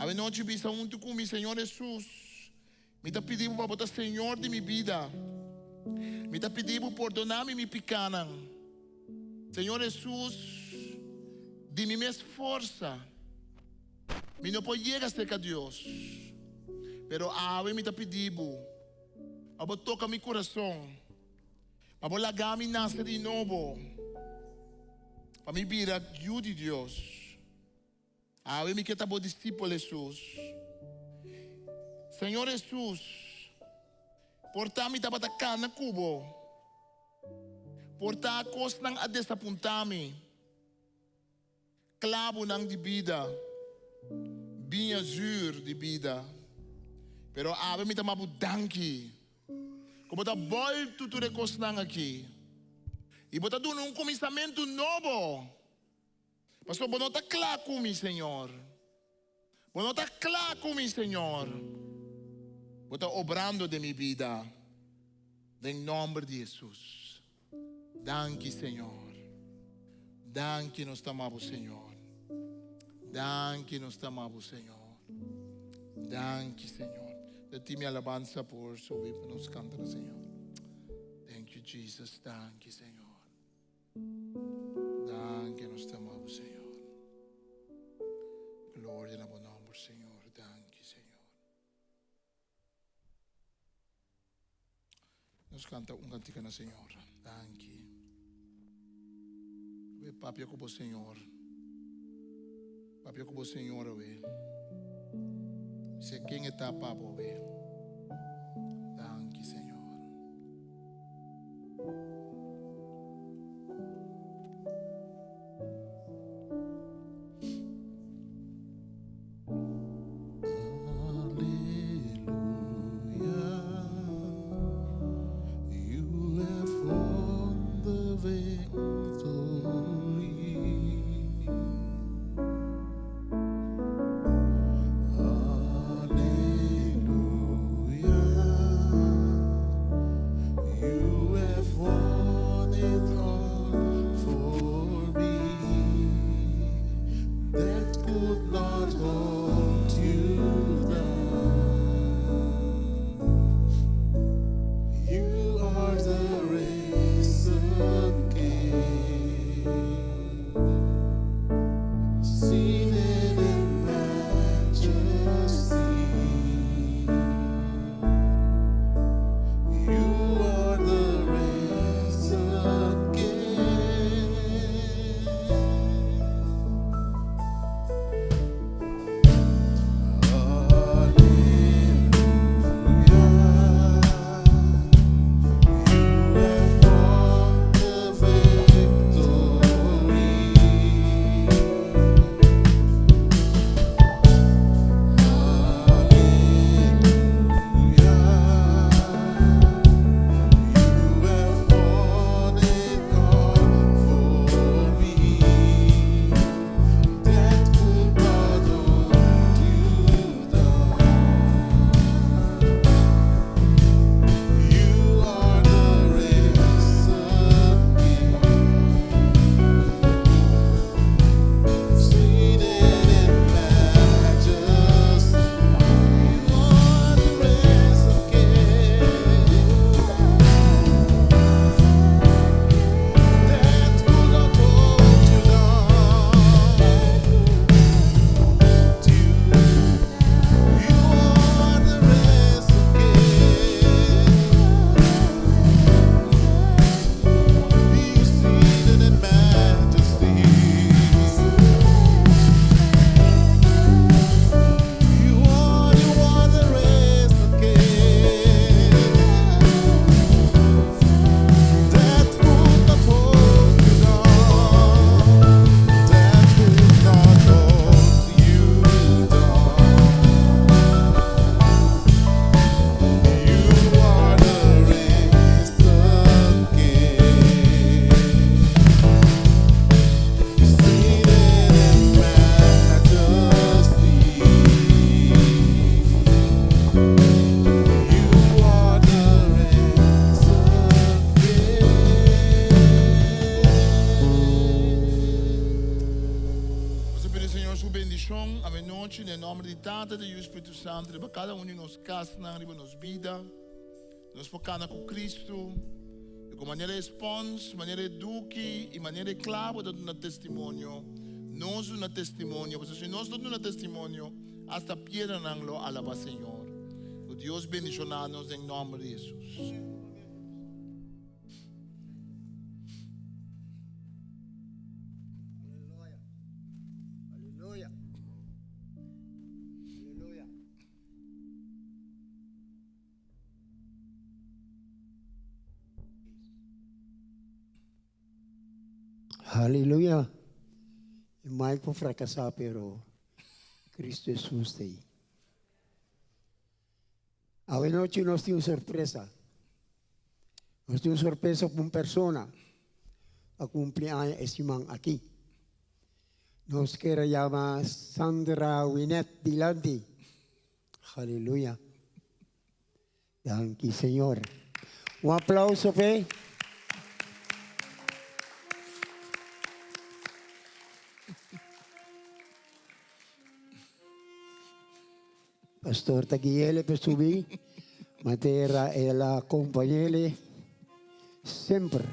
[SPEAKER 8] Awenochi bisa huntu ku mi, Señor Hesus, mi ta pidi Bo pa Bo ta Señor di mi bida. Mi ta pidi Bo pordoná mi mi pikánan. Señor Hesus, di mi mes forsa mi no por yega serka Dios, pero awe mi ta pidi Bo pa Bo toka mi kurason. Pa bo laga mi nase di nobo, pa mi bira yu di Dios. Awe mi ke ta bo disipel, Hesus. Señor Hesus, por ta mi tabata kana ku bo, por ta kosnan a desapunta mi. Klabunan di bida, biña zuur di bida. Pero awe mi ta mabu danki ku bo ta bòltu tur e kosnan aki i bo ta duna un kuminsamentu nobo. Pasobra bo no ta kla ku mi, Señor. Bo no ta kla ku mi, Señor. Bo ta obrando den mi bida. Den nòmber di Hesus. Danki, Señor. Danki nos ta ama bo, Señor. Danki nos ta ama bo, Señor. Danki, Señor. De ti mi alabansa por subi pa nos kanta na Señor. Thank you, Jesus. Danki, Señor. Danki nos ta ama bo, Señor. Gloria na bo nomber, Señor. Danki, Señor. Nos canta un cantica na Señor. Danki. We papia ku bo Señor. Papia ku bo Señor we. Se ken eta papo we. Danki, Señor. bendishon avenochi den nòmber di Tata, di Yu i Spiritu Santu riba kada un di nos kasnan, riba nos bida. Nos por kana ku Kristu i ku manera e spons, manera e duki i manera e klabo ta duna testimonio, nos duna testimonio, pasobra si nos no duna testimonio, asta piedranan lo alabá Señor. Ku Dios bendishoná nos den nòmber di Hesus.
[SPEAKER 10] Aleluya. E Mike por fracasá, pero Cristo Jesús ta ahí. Awe nochi nos tin un sorpresa. Nos tin un sorpresa pa un persona a cumpli aña e siman aki. Nos kier a yama Sandra Winette dilanti. Aleluya. Danki Señor. Un aplauso p'e. Pastor ta guiele pe subi, matera el a compañele semper.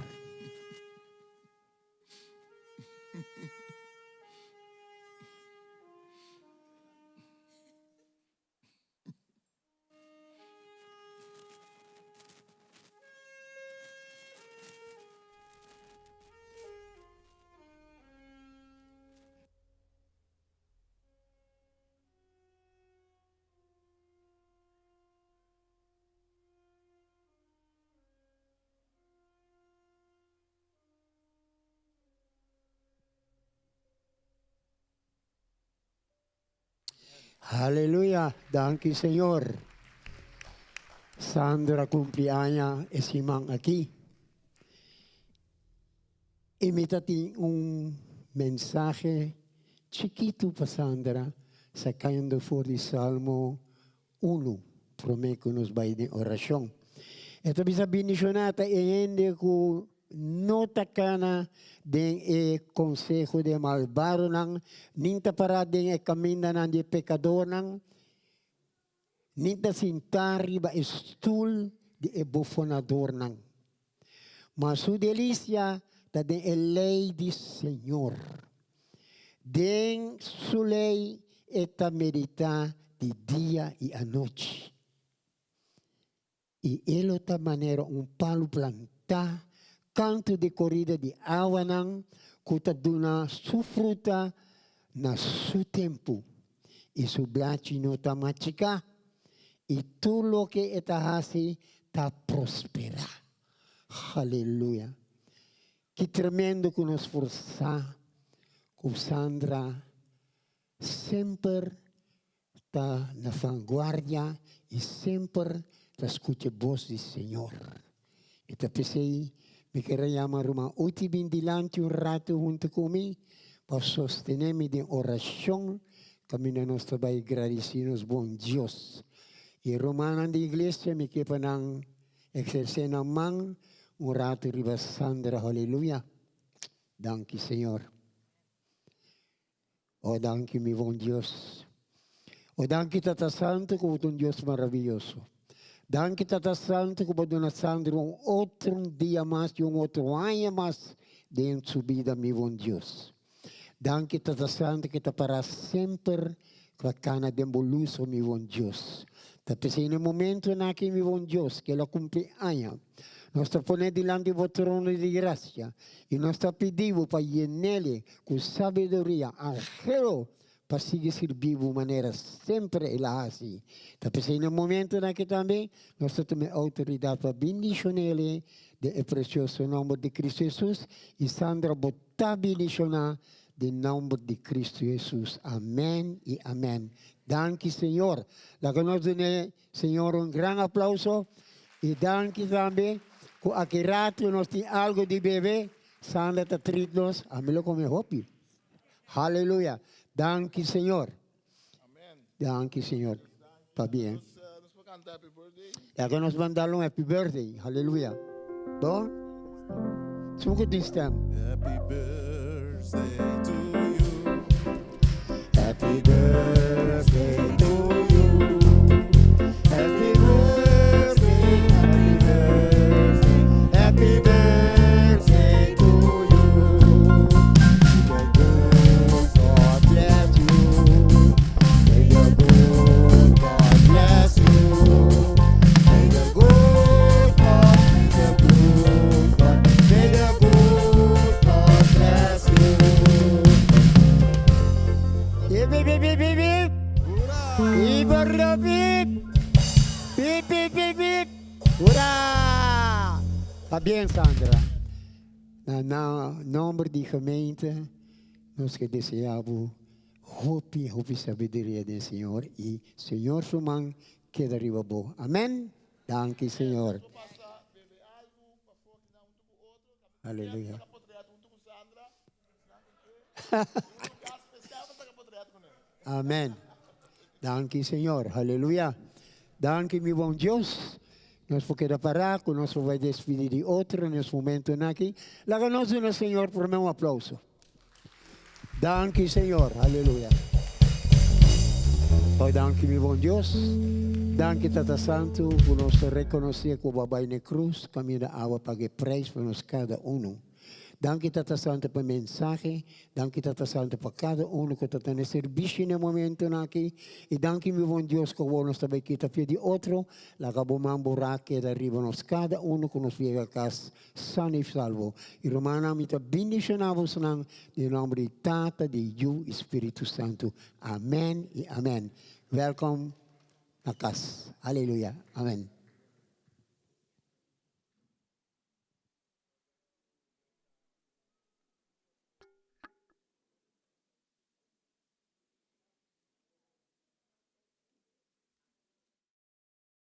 [SPEAKER 10] Aleluya, danki Señor. Sandra cumpli aña e siman aki. Y mi ta tin un mensahe chikitu pa Sandra sacando for di Salmo 1 prome cu nos bay den oracion. E ta bisa bendiciona ta e hende cu No ta kana den e konseho di e malbadonan, nin ta pará den e kamindanan di e pekadornan, nin ta sintá riba e stul di e bofonadornan. Ma su delisia ta den e lei di señor. Den su lei e ta meditá di dia i anochi. I e lo ta manera un palu plantá kantu di korida di awanan ku ta duna su fruta na su tempu, i su blachi no ta machiká, i tur loke e ta hasi ta prosperá. Haleluya! Ki tremendo ku nos por sa ku Sandra semper Ta na vanguardia i semper ta skucha bos di Señor. I ta p'esei mi ker a yama ruman Uti bin dilanti un ratu huntu ku mi pa sostené mi den orashon kaminda nos ta bai gradisí nos bon Dios. I e rumannan di iglesia mi ke pa nan eksersé nan man un ratu riba Sandra. Haleluya! Danki Señor. O danki mi bon Dios. O danki Tata Santu ku bo ta un Dios maraviyoso. Danki Tata Santu ku bo a duna Sandro un otro dia mas i un otro aña mas den su bida mi bon Dios. Danki Tata Santu ku ta para semper pa kana den bo lus o mi bon Dios. Ta p'esei na e momentonan aki mi bon Dios ku el a kumpli aña nos ta pone dilanti bo trono di grasia i nos ta pidi bo pa yen'el Ku sabiduria, anhelo pa sigui sirbi bo manera semper el a hasi. Ta p'esei na momentonan aki tambe nos ta tuma e outoridat pa bindishon'el den e presioso nomber di Cristo Jesus i Sandra bo ta bindishoná den nomber di Cristo Jesus. Amen i amen. Danki Señor. Laga nos dun'e Señor un gran aplauso i danki tambe ku aki ratu nos tin algo di bebe. Sandra ta treat nos, ami lo come hopi. Haleluya. Danki Señor. Danki Señor. Pabien. Ya que nos mandalo un happy birthday. Haleluya. Bon? Sum ku tin stem.
[SPEAKER 2] Happy birthday to you.
[SPEAKER 10] Happy birthday to you. Happy birthday, happy birthday, happy birthday to you. May the good God bless you. May the good God bless you. May the good God, may the good God, may the good God bless you. Hip, hip, hip, hip, hip, hip. Hip, hip, hip, hip, hip, hip. Hoera! Pabien, Sandra. Na nòmber di gemeente, nos ke deseá hopi, hopi sabiduria di Señor i Señor su man keda riba bo. Amèn. Danki, Señor. Aleluya. Amèn. Danki, Señor. Aleluya. Danki, mi bon Dios. Nos por keda pará, ku nos bai despedí di otro na e momento aki. Laga nos duna Señor promé un aplouso. Danki, Señor. Aleluya. Oh, danki, mi bon Dios. Danki, Tata Santu, ku nos rekonosé ku Bo a bai na krus, kaminda Bo a paga e preis pa nos kada un. Danki, Tata Santu, pa e mensahe. Danki, Tata Santu, pa kada un ku ta den servisio na e momento aki. I danki, mi bon Dios, ku nos tambe kita for di otro. Laga bo man borá keda riba nos kada un ku nos yega kas sano i salvo. I rumannan, mi ta bendishoná boso den nòmber di Tata, di Yu i Spiritu Santu. Amèn i amèn. Welkom na kas. Aleluya. Amèn.